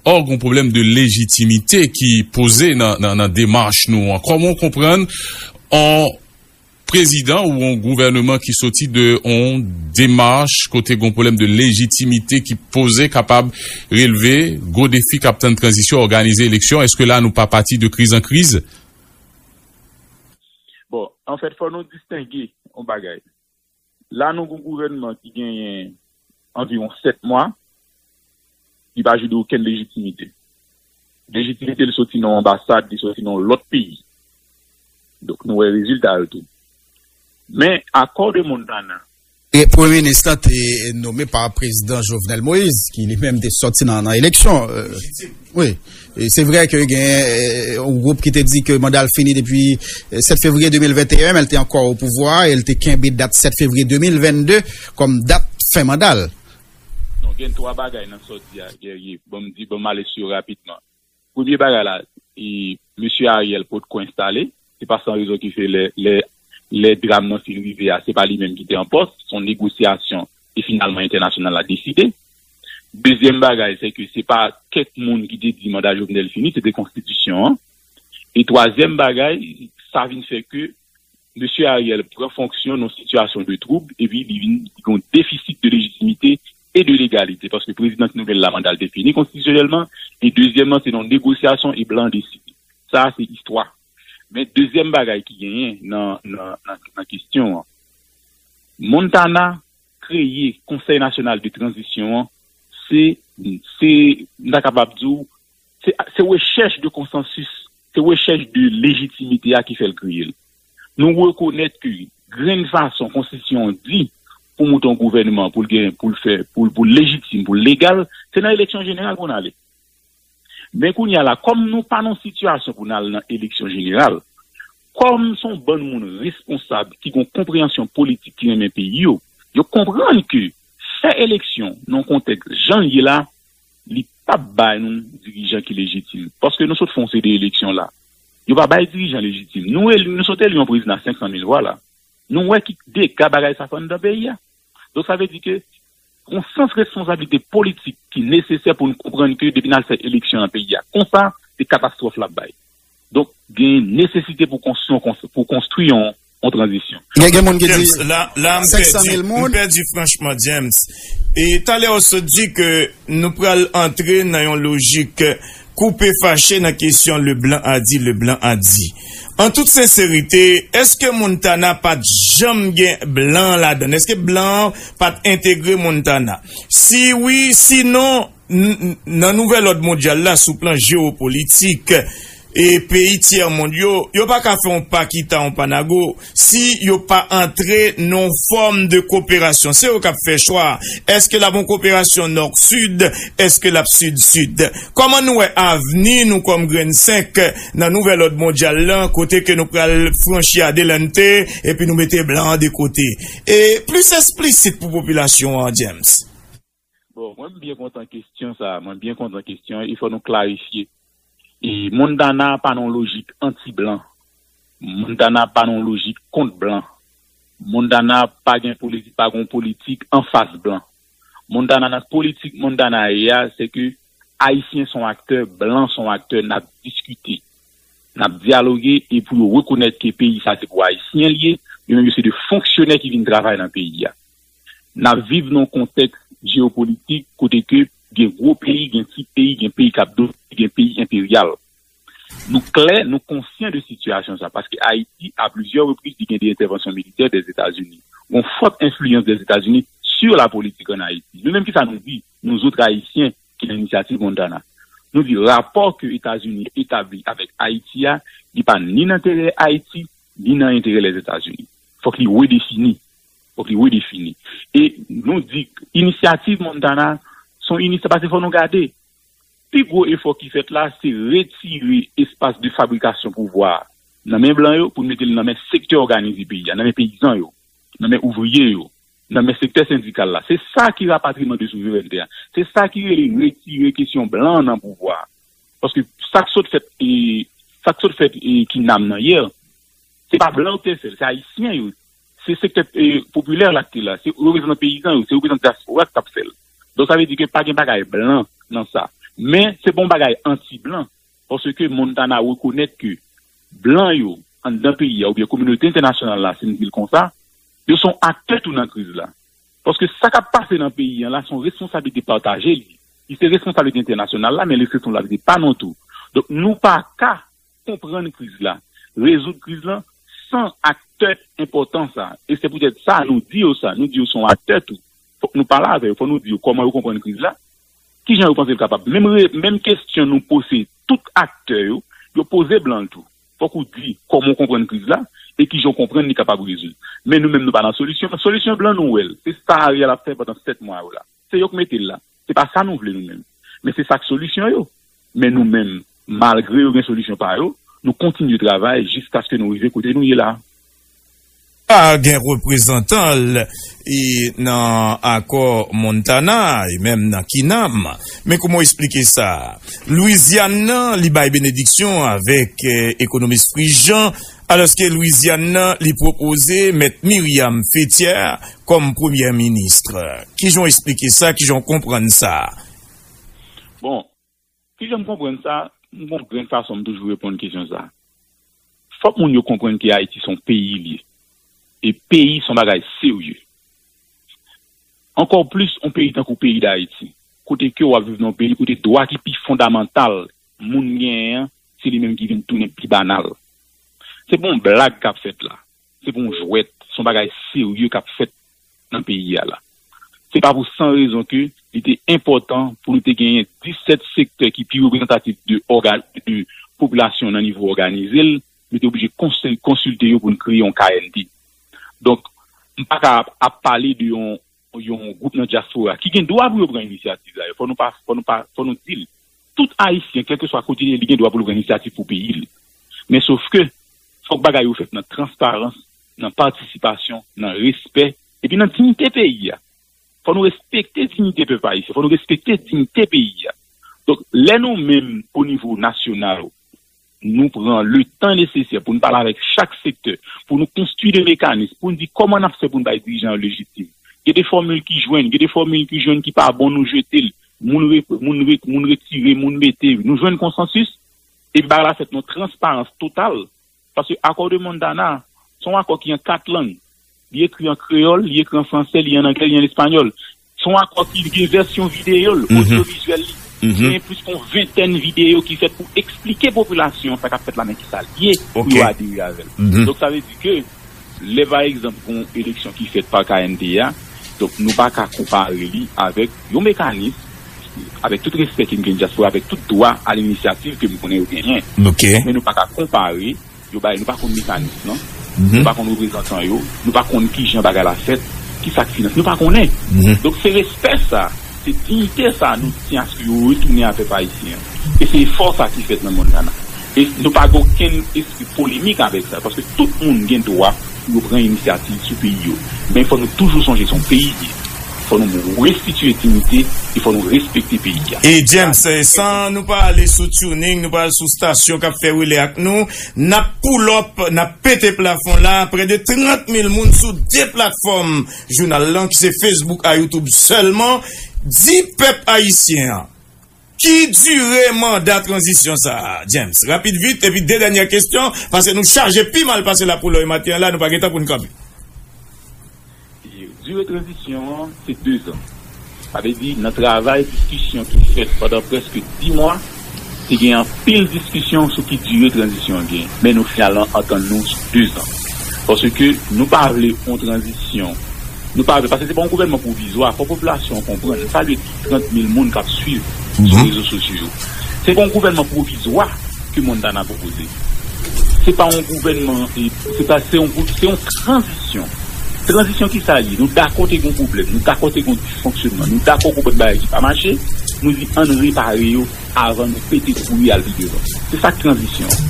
Ò, gen yon pwoblèm de lejitimite ki poze nan, nan, nan demach nou an. Kòman w konprann yon prezidan ou yon gouvèneman ki soti de yon demach kote gen yon pwoblèm de lejitimite ki poze kapab relve gwo defi k ap tann tranzisyon, òganize eleksyon? Èske la nou pa pati de kriz an kriz? Bon, anfèt, fò nou distenge yon bagay. La, nou gen yon gouvènman ki genyen anviwon sèt mwa, ki pa jwi de okenn lejitimite. Lejitimite l soti nan yon anbasad, li soti nan yon lòt peyi. Donk, nou wè rezilta yo tou. Men, akò de Montana. E premye minis lan te nome pa prezidan Jovenel Moïse, ki li menm te sòti nan, nan eleksyon. Euh, wi. E se vre ke gen euh, yon gwoup ki te di ke manda l fini depi euh, sèt fevriye de mil venteyen, men l te ankò o pouvwa e l te kenbe dat sèt fevriye de mil vennde kòm dat fen manda l. Non, gen twa bagay nan sa w di a, Guerrier. Ban m di, ban m ale sou yo rapidman. Premye bagay la, e, mesye Ariel potko enstale, se pa san rezon ki fè lè, lè, lè dram nan fin rive a, se pa li menm ki te an pòs, se yon negosyasyon ki finalman entènasyonal la deside. Dezyèm bagay, se ke se pa kèk moun ki te di manda Jovenel fini, se te konstitisyon an. E twazyèm bagay, sa vin fè ke mesye Ariel pran fonksyon nan sitiyasyon de twoub, epi li vin li gen yon defisit de lejitimite e de legalite, paske prezidan ki nouvèl la manda l te fini konstitisyonèlman, e dezyèmman, se nan negosyasyon e blan deside. Sa a se istwa. Men dezyèm bagay ki genyen nan, nan, nan, nan kesyon an, Montana kreye Konsèy Nasyonal de Tranzisyon an, se, se, m ta kapab di w, se, se rechèch de konsansis, se rechèch de lejitimite a ki fè l kreye l. Nou rekonèt ke grenn fason konstitisyon an di pou moute yon gouvènman, pou l gen, pou l fè, pou l, pou l lejitim, pou l legal, se nan eleksyon jeneral pou n ale. Men kounye a la, kòm nou pa nan sitiyasyon pou n al nan eleksyon jeneral, kòm se yon bann moun responsab ki gen yon konpreyansyon politik ki renmen peyi yo, yo konprann ke fè eleksyon nan yon kontèks jan l ye la, li p ap bay nou dirijan ki lejitim. Paske nou sot fè yon seri de eleksyon la. Yo pa bay dirijan lejitim. Nou eli, nou sot eli yon prezidan a senk san mil vwa la. Nou wè ki dega bagay sa fè anndan peyi a. Donk, sa vle di ke yon sans responsablite politik ki nesesè pou n konprann ke depi n al fè eleksyon nan peyi a konsa, se katastwòf l ap bay. Donk, gen nesesite pou konstwi, pou konstwi yon, yon tranzisyon. Gen, gen moun ki di James, la, la, m senk san mil pèdi, moun. M pèdi franchman, James. E talè w sot di ke nou pral antre nan yon lojik koupe fache nan kesyon le blanc a dit, le blanc a dit. An tout senserite, èske Montana pa t janm gen blan ladan l? Èske blan an pa t entegre Montana? Si wi, sinon, n-, n-, nan nouvèl òd mondyal la, sou plan jewopolitik, e peyi tyèmond yo, yo pa ka fè yon pa kita, yon pa nago, si yo pa antre nan yon fòm de koperasyon. Se yo k ap fè chwa. Èske l ap yon koperasyon nò-sid? Èske l ap sid-sid? Kòman nou wè avni nou kòm grenn senk nan nouvèl òd mondyal lan, kote ke nou pral franchi adelante, epi nou mete blan an de kote? E plis esplisit pou popilasyon an, James. Bon, mwen byen kontan kesyon sa, mwen byen kontan kesyon, e fò nou klarifye. E Montana pa nan lojik anti-blan. Montana pa nan lojik kont blan. Montana pa gen politik, pa gen politik anfas blan. Montana, nan politik Montana ye a, se ke Ayisyen se yon aktè, blan se yon aktè, n ap diskite, n ap dyaloge, e pou yo rekonèt ke peyi sa se pou Ayisyen l ye, yo menm yo se de fonksyonè ki vin travay nan peyi a. N ap viv nan yon kontèks jewopolitik kote ke gen gwo peyi, gen ti peyi, gen peyi k ap domine, gen peyi enperyal. Nou klè, nou konsyan de sitiyasyon sa, paske Ayiti, a plizyè repriz, li gen de entèvansyon militè dèzetazini. Yon fòt enfliyans dèzetazini sur la politique en Haïti. Nou menm, kisa nou di, nou zòt Ayisyen ki nan inisyativ Montana? Nou di rapò ke Etazini etabli avèk Ayiti a, li pa ni nan enterè Ayiti, ni nan enterè Lèzetazini. Fòk li redefini. Fòk li redefini. E nou di, inisyativ Montana, se yon inisyativ, paske fò nou gade, pi gwo efò ki fèt la, se retire espas de fabrikasyon pouvwa a nan men blan yo pou n mete l nan men sektè òganize peyi a, nan men peyizan yo, nan men ouvriye yo, nan men sektè sendikal la. Se sa ki rapatriman de souverènte a. Se sa ki rele retire kesyon blan an nan pouvwa a. Paske sa k sot fèt, e, sa k sot fèt, e, ki nam nan yè, se pa blan yo te fè l, se ayisyen yo. Se sektè, e, popilè la ki te la, se reprezantan peyizan yo, se reprezantan dyaspora ki t ap fè l. Donk, sa vle di ke pa gen bagay blan nan sa. Men, se pa yon bagay anti-blan, paske Montana rekonèt ke blan yo, anndan peyi a, oubyen kominote entènasyonal la, si n di l konsa, yo se yon aktè tou nan kriz la. Paske sa k ap pase nan peyi an la, se yon responsablite pataje li. Li se responsablite entènasyonal la, men li se responsablite pa nou tou. Donk, nou pa ka konprann kriz la, rezoud kriz lan, san aktè enpòtan sa. E se poutèt sa, nou di yo sa, nou di yo se yon aktè tou. Fòk nou pale avè yo, fòk nou di yo kòman yo konprann kriz la, kijan yo panse l kapab. Menm re-, menm kesyon nou poze tout aktè yo, yo poze blan l tou. Fòk ou di kòman w konprann kriz la e kijan w konprann li kapab rezoud. Men nou menm, nou pa nan solisyon. Solisyon blan, nou wè l. Se sa Ariel ap fè pandan sèt mwa yo la. Se yo k mete l la. Se pa sa nou vle nou menm. Men se sa k solisyon yo. Men nou menm, malgre yo gen solisyon pa yo, nou kontinye travay jiskaske nou rive kote nou ye la. Pa gen reprezantan l e nan akò Montana e menm nan Kinam. Men kòman w esplike sa? Lwizyàn nan, li bay benediksyon avèk eh, ekonomis Prigent, alòske Lwizyàn nan, li pwopoze mèt Myriam Fétière kòm premyè minis. Kijan w esplike sa? Kijan w konprann sa? Bon, kijan m konprann sa? M gon grenn fason m toujou reponn kesyon sa. Fòk moun yo konprann ke Ayiti se yon peyi li ye. E peyi se yon bagay serye. Ankò plis, yon peyi tankou peyi Dayiti, kote ke w ap viv nan yon peyi kote dwa ki pi fondamantal moun genyen an, se li menm ki vin tounen pi banal. Se pa yon blag k ap fèt la. Se pa yon jwèt. Se yon bagay serye k ap fèt nan peyi a la. Se pa pou san rezon ke li te enpòtan pou nou te genyen disèt sektè ki pi reprezantatif de òga-, de popilasyon nan nivo òganize l, nou te oblije konsil-, konsilte yo pou n kreye yon K N P. Donk, m pa ka ap, ap pale de yon, yon gwoup nan dyaspora ki gen dwa pou yo pran inisyativ la. Fò nou pa, fò nou pa, fò nou di l. Tout Ayisyen, kèlkeswa kote li ye, li gen dwa pou l pran inisyativ pou peyi l. Men sof ke, fòk bagay yo fèt nan transparans, nan patisipasyon, nan respè, epi nan diyite peyi a. Fò nou respekte diyite pèp ayisyen, fò nou respekte diyite peyi a. Donk, lè nou menm, o nivo nasyonal, nou pran le tan nesesè pou nou pale avèk chak sektè, pou nou konstwi de mekanis, pou nou di kòman n ap fè pou nou bay dirijan yo lejitim. Gen de fòmil ki jwenn, gen de fòmil ki jwenn ki pa bon, nou jete l. Moun re-, moun re-, moun retire, moun mete, nou jwenn konsansis, epi bagay la fèt nan transparans total. Paske akò de Montana, se yon akò ki an kat lang. Li ekri an kreyòl, li ekri an fransè, li an anglè, li an espanyòl. Se yon akò ki gen vèsyon videyo l, mhm, odyovizyèl li. Mhm. Gen plis ke yon ventèn videyo ki fèt pou eksplike popilasyon an sa k ap fèt la, men ki sa l ye, pou, ok, yo adere avè l. Mhm. Donk, sa vle di ke lè, pa egzanp, gen yon eleksyon ki fèt pa K N P A, donk, nou pa ka konpare li avèk yon mekanis, avèk tout respè ke m gen dyaspora, avèk tout dwa a linisyativ ke m konnen yo genyen. Ok. Men nou pa ka konpare yo bay, nou pa konn mekanis lan, mhm, nou pa konn reprezantan yo, nou pa konn kijan bagay la fèt, ki sa k finans, nou pa konnen. Mhm. Donk, se respè sa, se diyite sa nou tyen aske yo retounen a pèp ayisyen an. E se efò sa ki fèt nan Montana. E nou pa gen okenn espri polemik avèk sa, paske tout moun gen dwa pou yo pran inisyativ sou peyi yo. Men fò nou toujou sonje se yon peyi li ye. Fò nou restitiye diyite e fò nou respekte peyi a. E James, eh, san nou pa ale sou tuning, nou pa al sou stasyon k ap fè rele ak nou, n ap pull up, n ap pete plafon la, prè de trant mil moun sou de platfòm jounal lan, ki se Facebook a YouTube sèlman. Di pèp ayisyen an, ki dire manda tranzisyon sa a, James? Rapid vit, epi de dènyè kesyon, paske nou chaje pi mal pase lapoulòy maten an la, nou pa gen tan pou n kanpe. Dire tranzisyon an, se dezan. Sa vle di, nan travay, diskisyon ki fèt pandan prèske dis mwa, te gen anpil diskisyon sou ki dire tranzisyon an gen. Men nou finalman antann nou sou dezan. Paske nou pa vle yon tranzisyon. Nou pa vle, paske se pa yon gouvènman pwovizwa. Fò popilasyon an konprann. M salye tout trant mil moun k ap swiv sou, mhm, rezo sosyo yo. Se pa yon gouvènman pwovizwa ke Montana pwopoze. Se pa yon gouvènman, e, se pa, se yon gwoup, se yon tranzisyon. Tranzisyon ki sa l ye? Nou dakò te gen yon pwoblèm, nou dakò te gen yon disfonksyonman, nou dakò gen yon bann bagay ki pa mache, nou di ann repare yo avan nou pete kouri al pi devan. Se sa k tranzisyon an.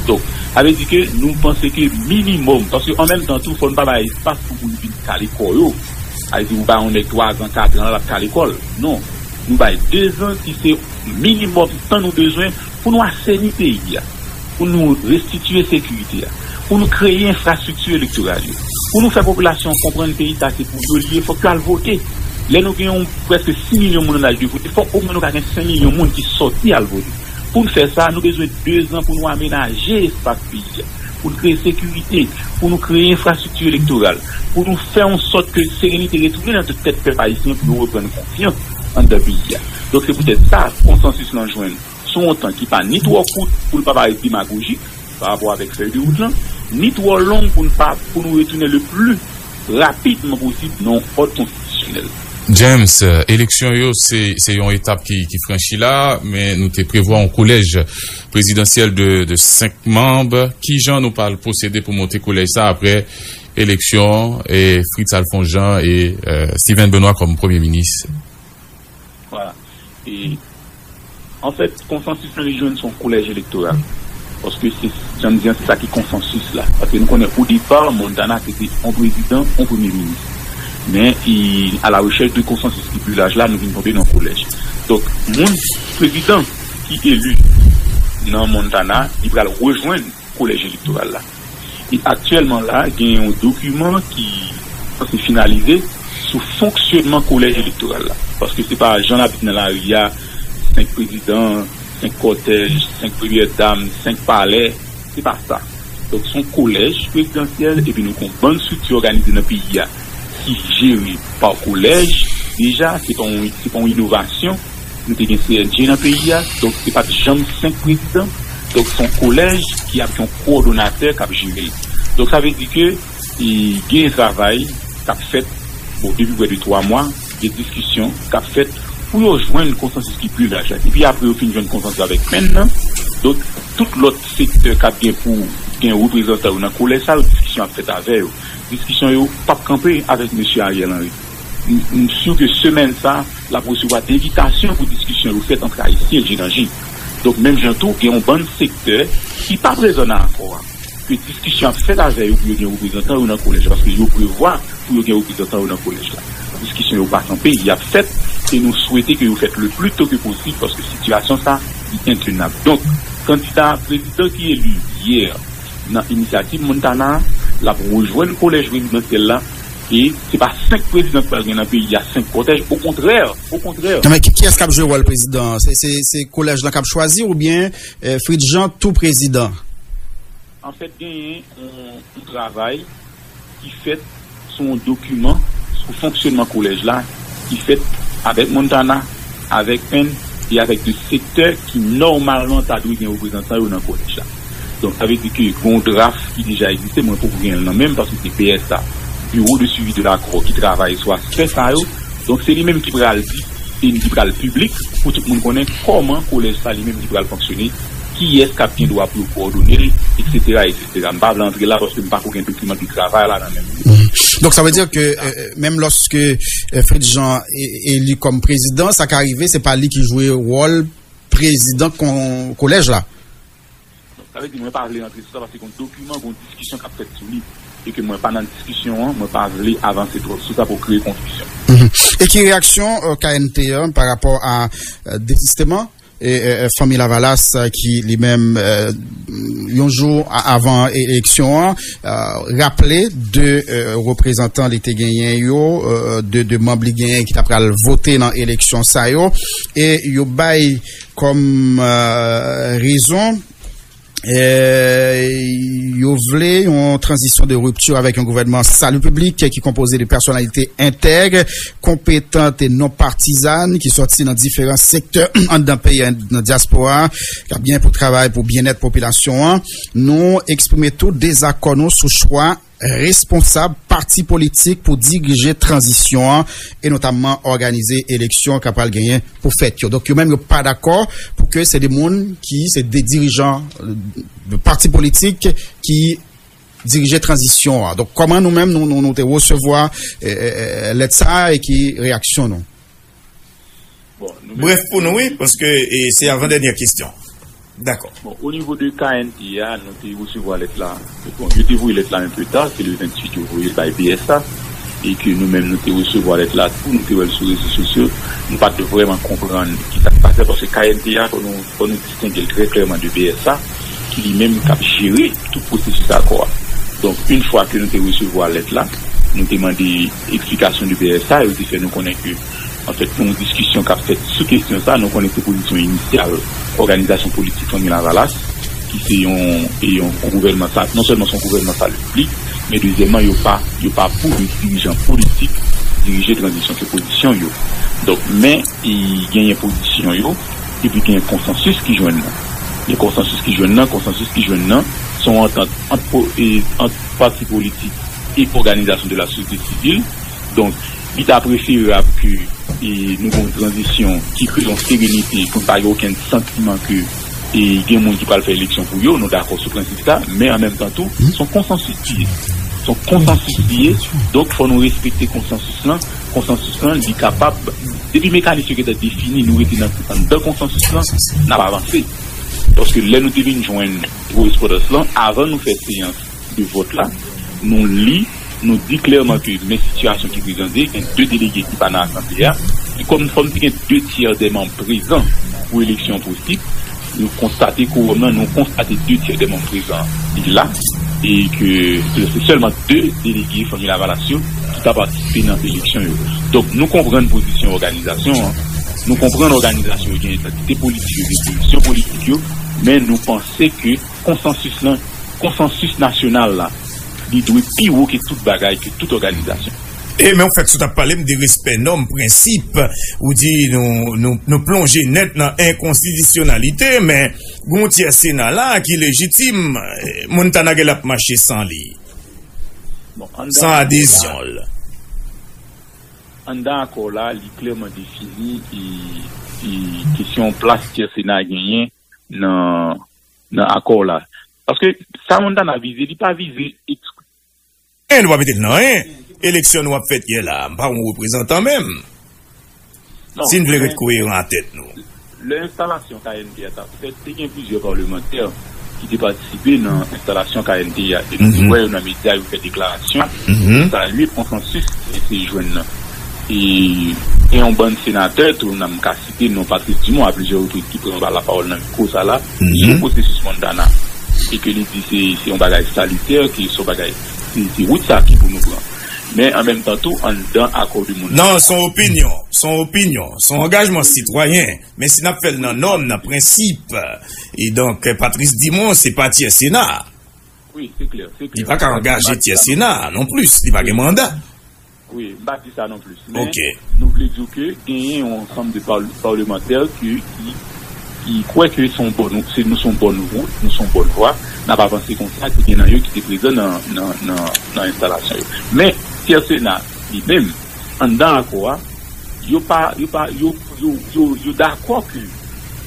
Donk, sa vle di ke nou panse ke minimòm, paske an menm tan tou, fò nou pa bay espas pou moun vin kale kò yo. Sa vle di, ou bay yon nèg twazan, katran, l ap kale kò l. Non. Nou bay dezan ki se minimòm tan nou bezwen pou nou aseni peyi a, pou nou restitiye sekirite a, pou nou kreye enfrastrikti elektoral yo, pou nou fè popilasyon an konprann peyi sa se pou yo li ye, fòk yo al vote. Lè nou gen yon prèske sis milyon moun an laj de vote, fòk omwen nou ka gen senk milyon moun ki sòti al vote. Pou n fè sa, nou bezwen dezan pou nou amenaje espas peyi a, pou n kreye sekirite, pou nou kreye enfrastrikti elektoral, pou nou fè yon sòt ke serenite retounen nan tèt pèp ayisyen pou yo reprann konfyans anndan peyi a. Donk, se poutèt sa, konsansis lan jwenn sou yon tan ki pa ni twò kout pou l pa parèt demagojik pa rapò avèk fèy de wout lan, ni twò long pou n pa, pou nou retounen le pli rapidman posib nan yon òd konstitisyonèl. James, eleksyon yo se, se yon etap ki, ki franchi la, men nou te prevwa yon kolèj prezidansyèl de, de senk manm. Ki jan nou pral pwosede pou monte kolèj sa apre eleksyon e Fritz Alphonse Jean e Steven Benoît kòm premye minis? Vwala. E, anfèt, konsansis lan li jwenn se yon kolèj elektoral. Paske se, jan m di an, se sa ki konsansis la. Paske nou konnen o depa, Montana se te yon prezidan, yon premye minis. Men, e, a la rechèch de konsansis ki pi laj la, nou vin tonbe nan yon kolèj. Donk, moun, prezidan ki eli nan Montana, li pral rejwenn kolèj elektoral la. E aktyèlman la, gen yon dokiman ki sanse finalize sou fonksyònman kolèj elektoral la. Paske se pa jan l ap nan lari a, senk prezidan, senk kòtèj, senk premyè dam, senk palè, se pa sa. Donk, se yon kolèj prezidansyèl, epi nou gen yon bann estrikti òganize nan peyi a ki jere pa kolèj. Deja, se pa yon, se pa yon inovasyon. Nou te gen C N J nan peyi a, donk se pa t janm senk prezidan. Donk se yon kolèj ki ap gen yon kowòdonatè k ap jere l. Donk sa vle di ke e, gen travay k ap fèt, bon, depi prè de twa mwa, gen diskisyon k ap fèt pou yo jwenn konsansis ki pi laj la. Epi apre yo fin jwenn konsansis avèk Penn nan, donk tout lòt sektè k ap gen pou gen reprezantan yo nan kolèj sa yo, diskisyon ap fèt avè yo. Diskisyon yo p ap kanpe avèk mesye Ariel Henry. M, m si ke semèn sa, l ap resevwa envitasyon pou diskisyon yo fèt ant Ayisyen je nan je. Donk, menm jan tou, gen yon bann sektè ki pa prezan nan akò a. Ke diskisyon ap fèt avè yo pou yo gen reprezantan yo nan kolèj la, paske yo prevwa pou yo gen reprezantan yo nan kolèj la. Diskisyon yo pa kanpe, y ap fèt, e nou swete ke yo fèt le pli to ke posib, paske sitiyasyon sa, li entenab. Donk, kandida prezidan ki eli yè nan inisyativ Montana, l ap rejwenn kolèj prezidansyèl la, e se pa senk prezidan k pral gen nan peyi a, senk kòtèj, okontrè, okontrè. Non, men ki, kiyès k ap jwe wòl prezidan an? Se, se, se kolèj la k ap chwazi oubyen eh, Fritz Jean tou prezidan? Anfèt, genyen yon, yon travay ki fèt sou yon dokiman sou fonksyònman kolèj la, ki fèt avèk Montana, avèk Penn e avèk de sektè ki nòmalman ta dwe gen reprezantan yo nan kolèj la. Donk, sa vle di ke gen yon draf ki deja egziste, mwen poko gen l nan men m, paske se B S A, Bureau de Suivi de l'Accord, ki travay sou aspè sa yo. Donk, se li menm ki pral di, e li pral piblik, pou tout moun konnen kòman kolèj sa li menm li pral fonksyone, kiyès k ap gen dwa pou yo kowòdone l, etsetera, etsetera. M pa vle antre la paske m pako gen dokiman de travay la nan men m. Donk, sa vle di ke, eh, menm lòske, eh, Fritz Jean e, eli kòm prezidan, sa ka rive, se pa li ki jwe wòl prezidan kon, kolèj la. Donk, sa vle di, mwen pa vle rantre sou sa, paske gon dokiman, gon diskisyon k ap fèt sou li. E ke mwen pa nan diskisyon an, mwen pa vle avanse twòp sou sa pou kreye konfizyon. Mhm. E ki reyaksyon, eh, K N T an pa rapò a, eh, dezisteman e, eh, eh, Fanmi Lavalas, eh, ki li menm, eh, yon jou a, avan e, eleksyon an, eh, raple de, eh, reprezantan li te genyen yo, eh, de, de manm li genyen ki ta pral vote nan eleksyon sa yo, e yo bay kòm, eh, rezon, eh, yo vle yon tranzisyon de ripti avèk yon gouvènman sali piblik ki konpoze de pèsonalite entèg, konpetan e non patizàn ki sòti nan diferan sektè anndan peyi a, nan dyaspora, k ap gen pou travay pou byennèt popilasyon an. Nou eksprime tou dezakò nou sou chwa responsab pati politik pou dirije tranzisyon an, e notamman òganize eleksyon k ap pral genyen pou fèt yo. Donk, yo menm yo pa dakò pou ke se de moun ki se de dirijan, eh, de pati politik ki dirije tranzisyon an. Donk, kòman nou menm nou, nou, nou te resevwa, eh, eh, eh, lèt sa a e ki reyaksyon nou? Bon, nou menm, brèf pou nou, wi, paske, eh, se avan dènyè kesyon. Dakò. Bon, o nivo de K N T a, nou te resevwa lèt la. Bon, yo te voye lèt la un peu tard, se le venntuit yo voye l bay B S A, e ke nou menm nou te resevwa lèt la tou, nou te wè l sou rezo sosyo, nou pa t vrèman konprann ki sa k pase, paske K N T a, fò nou, fò nou distenge l trè klèman de B S A, ki li menm k ap jere tout pwosesis akò a. Donk, yon fwa ke nou te resevwa lèt la, nou te mande eksplikasyon de B S A, yo te fè nou konnen ke Anfèt, se yon diskisyon k ap fèt sou kesyon sa a. Nou konnen se pozisyon inisyal òganizasyon politik Fanmi Lavalas, ki se yon, e yon gouvènman sa, non sèlman se yon gouvènman sali piblik, men dezyèmman, yo pa, yo pa pou de dirijan politik dirije tranzisyon, se pozisyon yo. Donk, men, e genyen pozisyon yo, epi genyen konsansis ki jwenn nan. Gen konsansis ki jwenn nan, konsansis ki jwenn nan, se yon antant ant, po- e, ant pati politik e òganizasyon de la sosyete sivil. Donk, Li ta preferab ke e, nou gen yon tranzisyon ki kreye yon serenite pou n pa gen okenn santiman ke e, gen moun ki pral fè eleksyon pou yo, nou dakò sou prensip sa, men an menm tan tou, se yon konsansis li ye. Se yon konsansis li ye, donk fò nou respekte konsansis lan. Konsansis lan, li kapab, depi mekanis yo gentan defini, nou rete nan, anndan konsansis lan, n ap avanse. Paske lè nou te vin jwenn korespondan lan, avan nou fè seyans de vòt la, nou li, nou di klèman ke men sitiyasyon ki prezante, gen de delege ki pa nan asanble a. E kòm, kòm te gen de tyè de manm prezan pou eleksyon posib, nou konstate kowòm lan, nou konstate de tyè de manm prezan li la, e ke se sèlman de delege Fanmi Lavalas yo ki ka patisipe nan eleksyon yo. Donk, nou konprann pozisyon òganizasyon an, nou konprann òganizasyon yo gen entègrite politik yo, gen pozisyon politik yo, men nou panse ke konsansis lan, konsansis nasyonal la, li dwe pi wo ke tout bagay, ke tout òganizasyon. E men w fèt sou t ap pale m de respè nòm, prensip, ou di nou, nou, nou plonje nèt nan enkonstitisyonalite, men gon tyè Sena la ki lejitim, Montana gen l ap mache san li, san adezyon l. Anndan akò la, li klèman defini e, e kesyon plas tyè Sena genyen nan, nan akò la. Paske sa Montana vize, li pa vize ekskli- Anyen, nou pa mete l nan anyen. Eleksyon nou ap fèt yè la, m pa yon reprezantan menm. Non, si n vle ret koyeran a tèt nou. Lè enstalasyon K N T a t ap fèt, te gen plizyè palmantè ki te patisipe nan enstalasyon K N T a. E nou te wè yo nan medya, yo fè deklarasyon, salye konsansis ki te jwenn nan. E gen yon bann senatè tou, nan m ka site non Patrice Dumont a plizyè repriz ki pran lapawòl nan mikwo sa la sou pwosesis Montana. E ke li di se, se yon bagay salitè, ke se yon bagay, se, se wout sa ki pou nou pran. Men an menm tan tou, anndan akò de Montana. Non, se yon opinyon, se yon opinyon, se yon angajman sitwayen. Men si n ap fè l nan nòm, nan prensip, e donk, Patrice Dumont, se pa tyè Sena. Wi, se klè, se klè. Li pa ka angaje tyè Sena non plis, li pa gen manda. Wi, m pa di sa non plis. Men nou vle di w ke genyen yon ansanm de pal-, palmantè ke, ki, ki kwè ke se yon bòn, se, nou se yon bòn wout, nou se yon bòn vwa, n ap avanse konsa, ki gen nan yo ki te prezan nan, nan, nan, nan enstalasyon yo. Men, tyè Sena, li menm, anndan akò a, yo pa, yo pa, yo, yo, yo, yo dakò ke,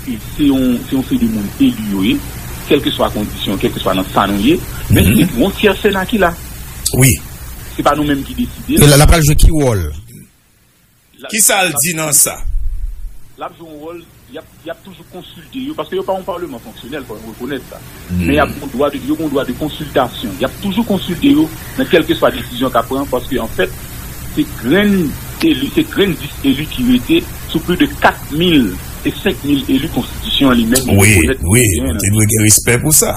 ke se yon, se yon seri de moun eli yo ye, kèlkeswa kondisyon, kèlkeswa nan sa nou ye, men se yon tyè Sena ki la. Wi. Se pa nou menm ki deside. E la, l ap pral jwe ki wòl? Kisa l di nan sa? L ap jwe yon wòl, y ap, y ap toujou konsilte yo, paske yo pa yon palman fonksyonèl, fò nou rekonèt sa. Men y ap gon dwa de, yo gon dwa de konsiltasyon. Y ap toujou konsilte yo nan kèlkeswa desizyon k ap pran, paske anfèt, se grenn eli, se grenn dis eli ki rete sou plis de kat mil e senk mil eli konstitisyon an li menm. Wi, wi, nou te dwe gen respè pou sa.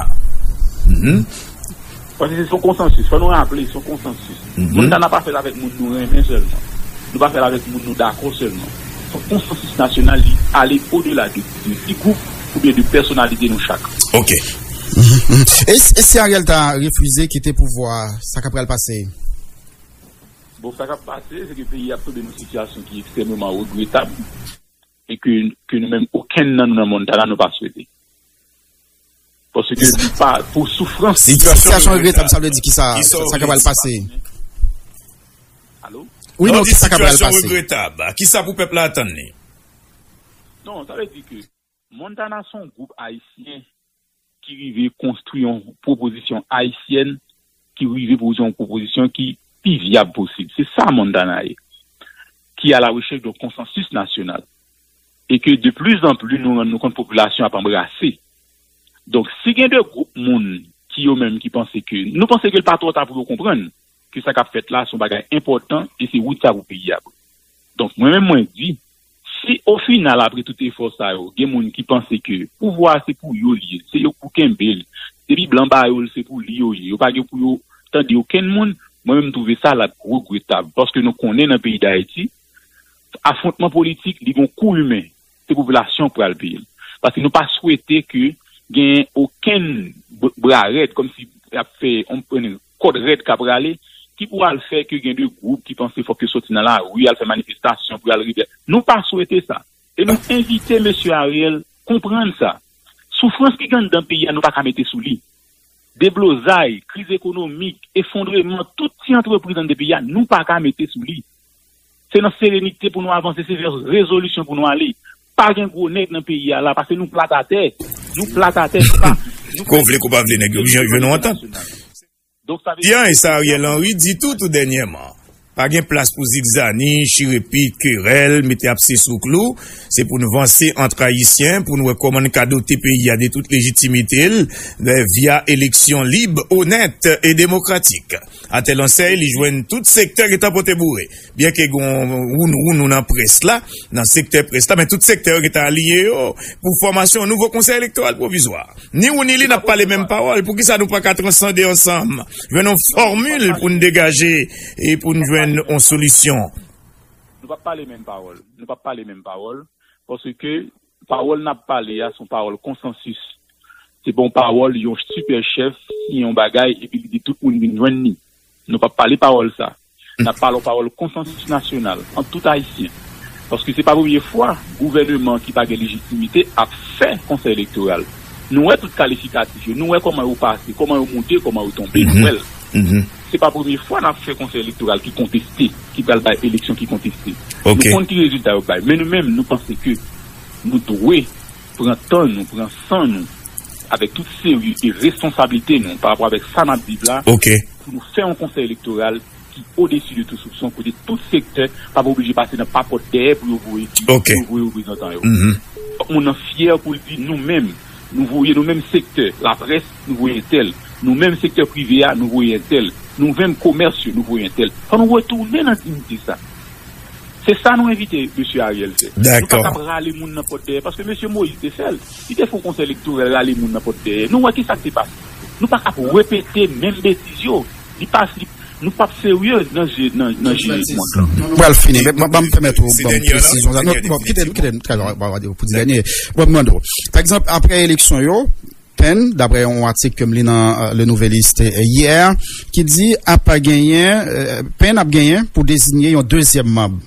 Paske se yon konsansis, fò nou raple, se yon konsansis. Montana pa fè l avèk moun nou renmen sèlman. Nou pa fè l avèk moun nou dakò sèlman. Se yon konsansis nasyonal, li ale odela de, de ti gwoup oubyen de pèsonalite nou chak. Ok. E, e si Ariel ta refize kite pouvwa a, sa k ap pral pase? Bon, sa k ap pase, se ke peyi a ap tonbe nan sitiyasyon ki ekstrèmeman regretab e ke, ke nou menm, okenn nan nou nan Montana, nou pa swete. Paske nou pa, pou soufrans. Sitiyasyon regretab, sa vle di kisa? Sa k ap pral pase? Alo? Wi, non, kisa k ap pral pase? Sitiyasyon regretab. Kisa pou pèp la atann li? Non, sa vle di ke Montana se yon gwoup ayisyen ki rive konstwi yon pwopozisyon ayisyèn, ki rive pwodui yon pwopozisyon ki pi vyab posib. Se sa Montana ye, ki a la rechèch de yon konsansis nasyonal. E ke de pli zan pli nou rann nou kont popilasyon ap anbrase. Donk, si gen de gwoup moun ki yo menm ki panse ke, nou panse ke l pa twò ta pou yo konprann ke sa k ap fèt la se yon bagay enpòtan e se wout sa pou peyi a pran. Donk, mwen menm mwen di, si o final, apre tout efò sa yo, gen moun ki panse ke pouvwa a se pou yo li ye, se yo k pou kenbe l, depi blan ba yo l, se pou li yo ye, yo pa gen pou yo tande okenn moun, mwen menm m twouve sa l ap regretab, paske nou konnen nan peyi Dayiti, afwontman politik, li gon kou imen, se popilasyon k pral peye l. Paske nou pa swete ke gen okenn b-, bra rèd, kòmsi y ap fè, on, on kòd rèd k ap rale, ki pou al fè ke gen de gwoup ki panse fòk yo soti nan lari, al fè manifestasyon pou y al rebèl. Nou pa swete sa. E nou envite mesye Ariel konprann sa. Soufrans ki gen anndan peyi a, nou pa ka mete sou li. Deblozay, kriz ekonomik, efondreman, tout ti antrepriz anndan peyi a, nou pa ka mete sou li. Se nan serenite pou nou avanse, se vè rezolisyon pou nou ale. Pa gen gwo nèg nan peyi a la, paske nou plat atè. Nou plat atè, nou pa. Ke w vle, ke w pa vle, nèg yo oblije jwenn yon antant. Donk, sa vle Jan e sa Ariel Henry di tou, tou dènyèman. Pa gen plas pou zigzani, chire pit, kerèl, mete apse sou klou. Se pou n vanse ant Ayisyen, pou n wè kòman n ka dote peyi a de tout lejitimite l, via eleksyon lib, onèt e demokratik. Atè Lansèy, li jwenn tout sektè gentan pote boure. Byenke gen yon woun woun nan près la, nan sektè près la, men tout sektè yo gentan aliye yo pou fòmasyon yon nouvo konsèy elektoral pwovizwa. Ni ou ni li n ap pale menm pawòl. Poukisa nou pa ka transande ansanm, jwenn yon fòmil pou n degaje e pou n jwenn yon solisyon? Nou p ap pale menm pawòl. Nou p ap pale menm pawòl. Paske pawòl n ap pale a, se yon pawòl konsansis. Se pa yon pawòl yon sipè chèf siyen yon bagay epi li di tout moun vin jwenn li. Nou p ap pale pawòl sa. N ap pale yon pawòl konsansis nasyonal ant tout Ayisyen. Paske se pa premye fwa gouvèneman ki pa gen lejitimite ap fè konsèy elektoral. Nou wè tout kalifikatif yo, nou wè kòman yo pase, kòman yo moute, kòman yo tonbe, nou wè l. Se pa premye fwa n ap fè konsèy elektoral ki konteste, ki pral bay eleksyon ki konteste. Nou konn ki rezilta yo bay. Men nou menm, nou panse ke nou dwe pran tan nou, pran san nou, avèk tout serye e responsablite nou pa rapò avèk sa n ap viv la, pou nou fè yon konsèy elektoral ki odesi de tout soupson, kote tout sektè pa oblije pase nan pa pòt dèyè pou yo voye, pou yo voye reprezantan yo. Fòk moun nan fyè pou l di nou menm, nou voye nou menm sektè laprès, nou voye entèl. Nou menm sektè prive a, nou voye entèl. Nou menm komès yo, nou voye entèl. Fò nou retounen nan diyite sa. Se sa nou envite mesye Ariel fè. Nou pa t ap rale moun nan pòt dèyè, paske mesye Moïse te fè l. Li te fè yon konsèy elektoral rale moun nan pòt dèyè. Nou wè ki sa k te pase. Nou pa t ap repete menm betiz yo. Li pa, li, nou p ap serye nan je, nan, nan je mond lan. Nou pral fini, men ban m pèmèt ou ban m presizyon sa. Non, bon, kite m, kite m, kite m, pou di dènye. Bon, m mande w. Pa egzanp, apre eleksyon yo, Penn, daprè yon atik ke m li nan euh, Le Nouvelliste euh, yè, ki di ap genyen, euh, Penn ap genyen pou deziye yon dezyèm manm.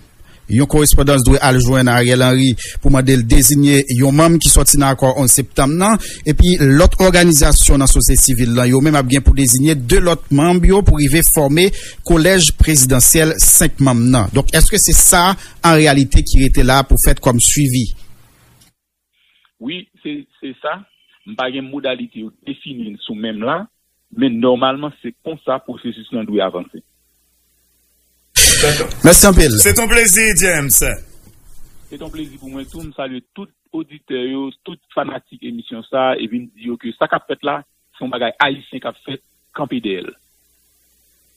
Yon korespondans dwe al jwenn Ariel Henry pou mande l deziye yon manm ki sòti nan akò onz septanm nan, epi lòt òganizasyon nan sosyete sivil lan, yo menm ap gen pou deziye de lòt manm yo pou rive fòme kolèj prezidansyèl senk manm nan. Donk, èske se sa, an reyalite, ki rete la pou fèt kòm swivi? Wi, se, se sa. M pa gen modalite yo defini sou menm la, men nòmalman se konsa pwosesis lan dwe avanse. Mèsi anpil. Se t on plezi, James. Se t on plezi pou mwen tou. M salye tout oditè yo, tout fanatik emisyon sa, epi m di yo ke sa k ap fèt la, se yon bagay ayisyen k ap fèt, kanpe dèyè l.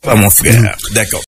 Pa mon frè. Dakò.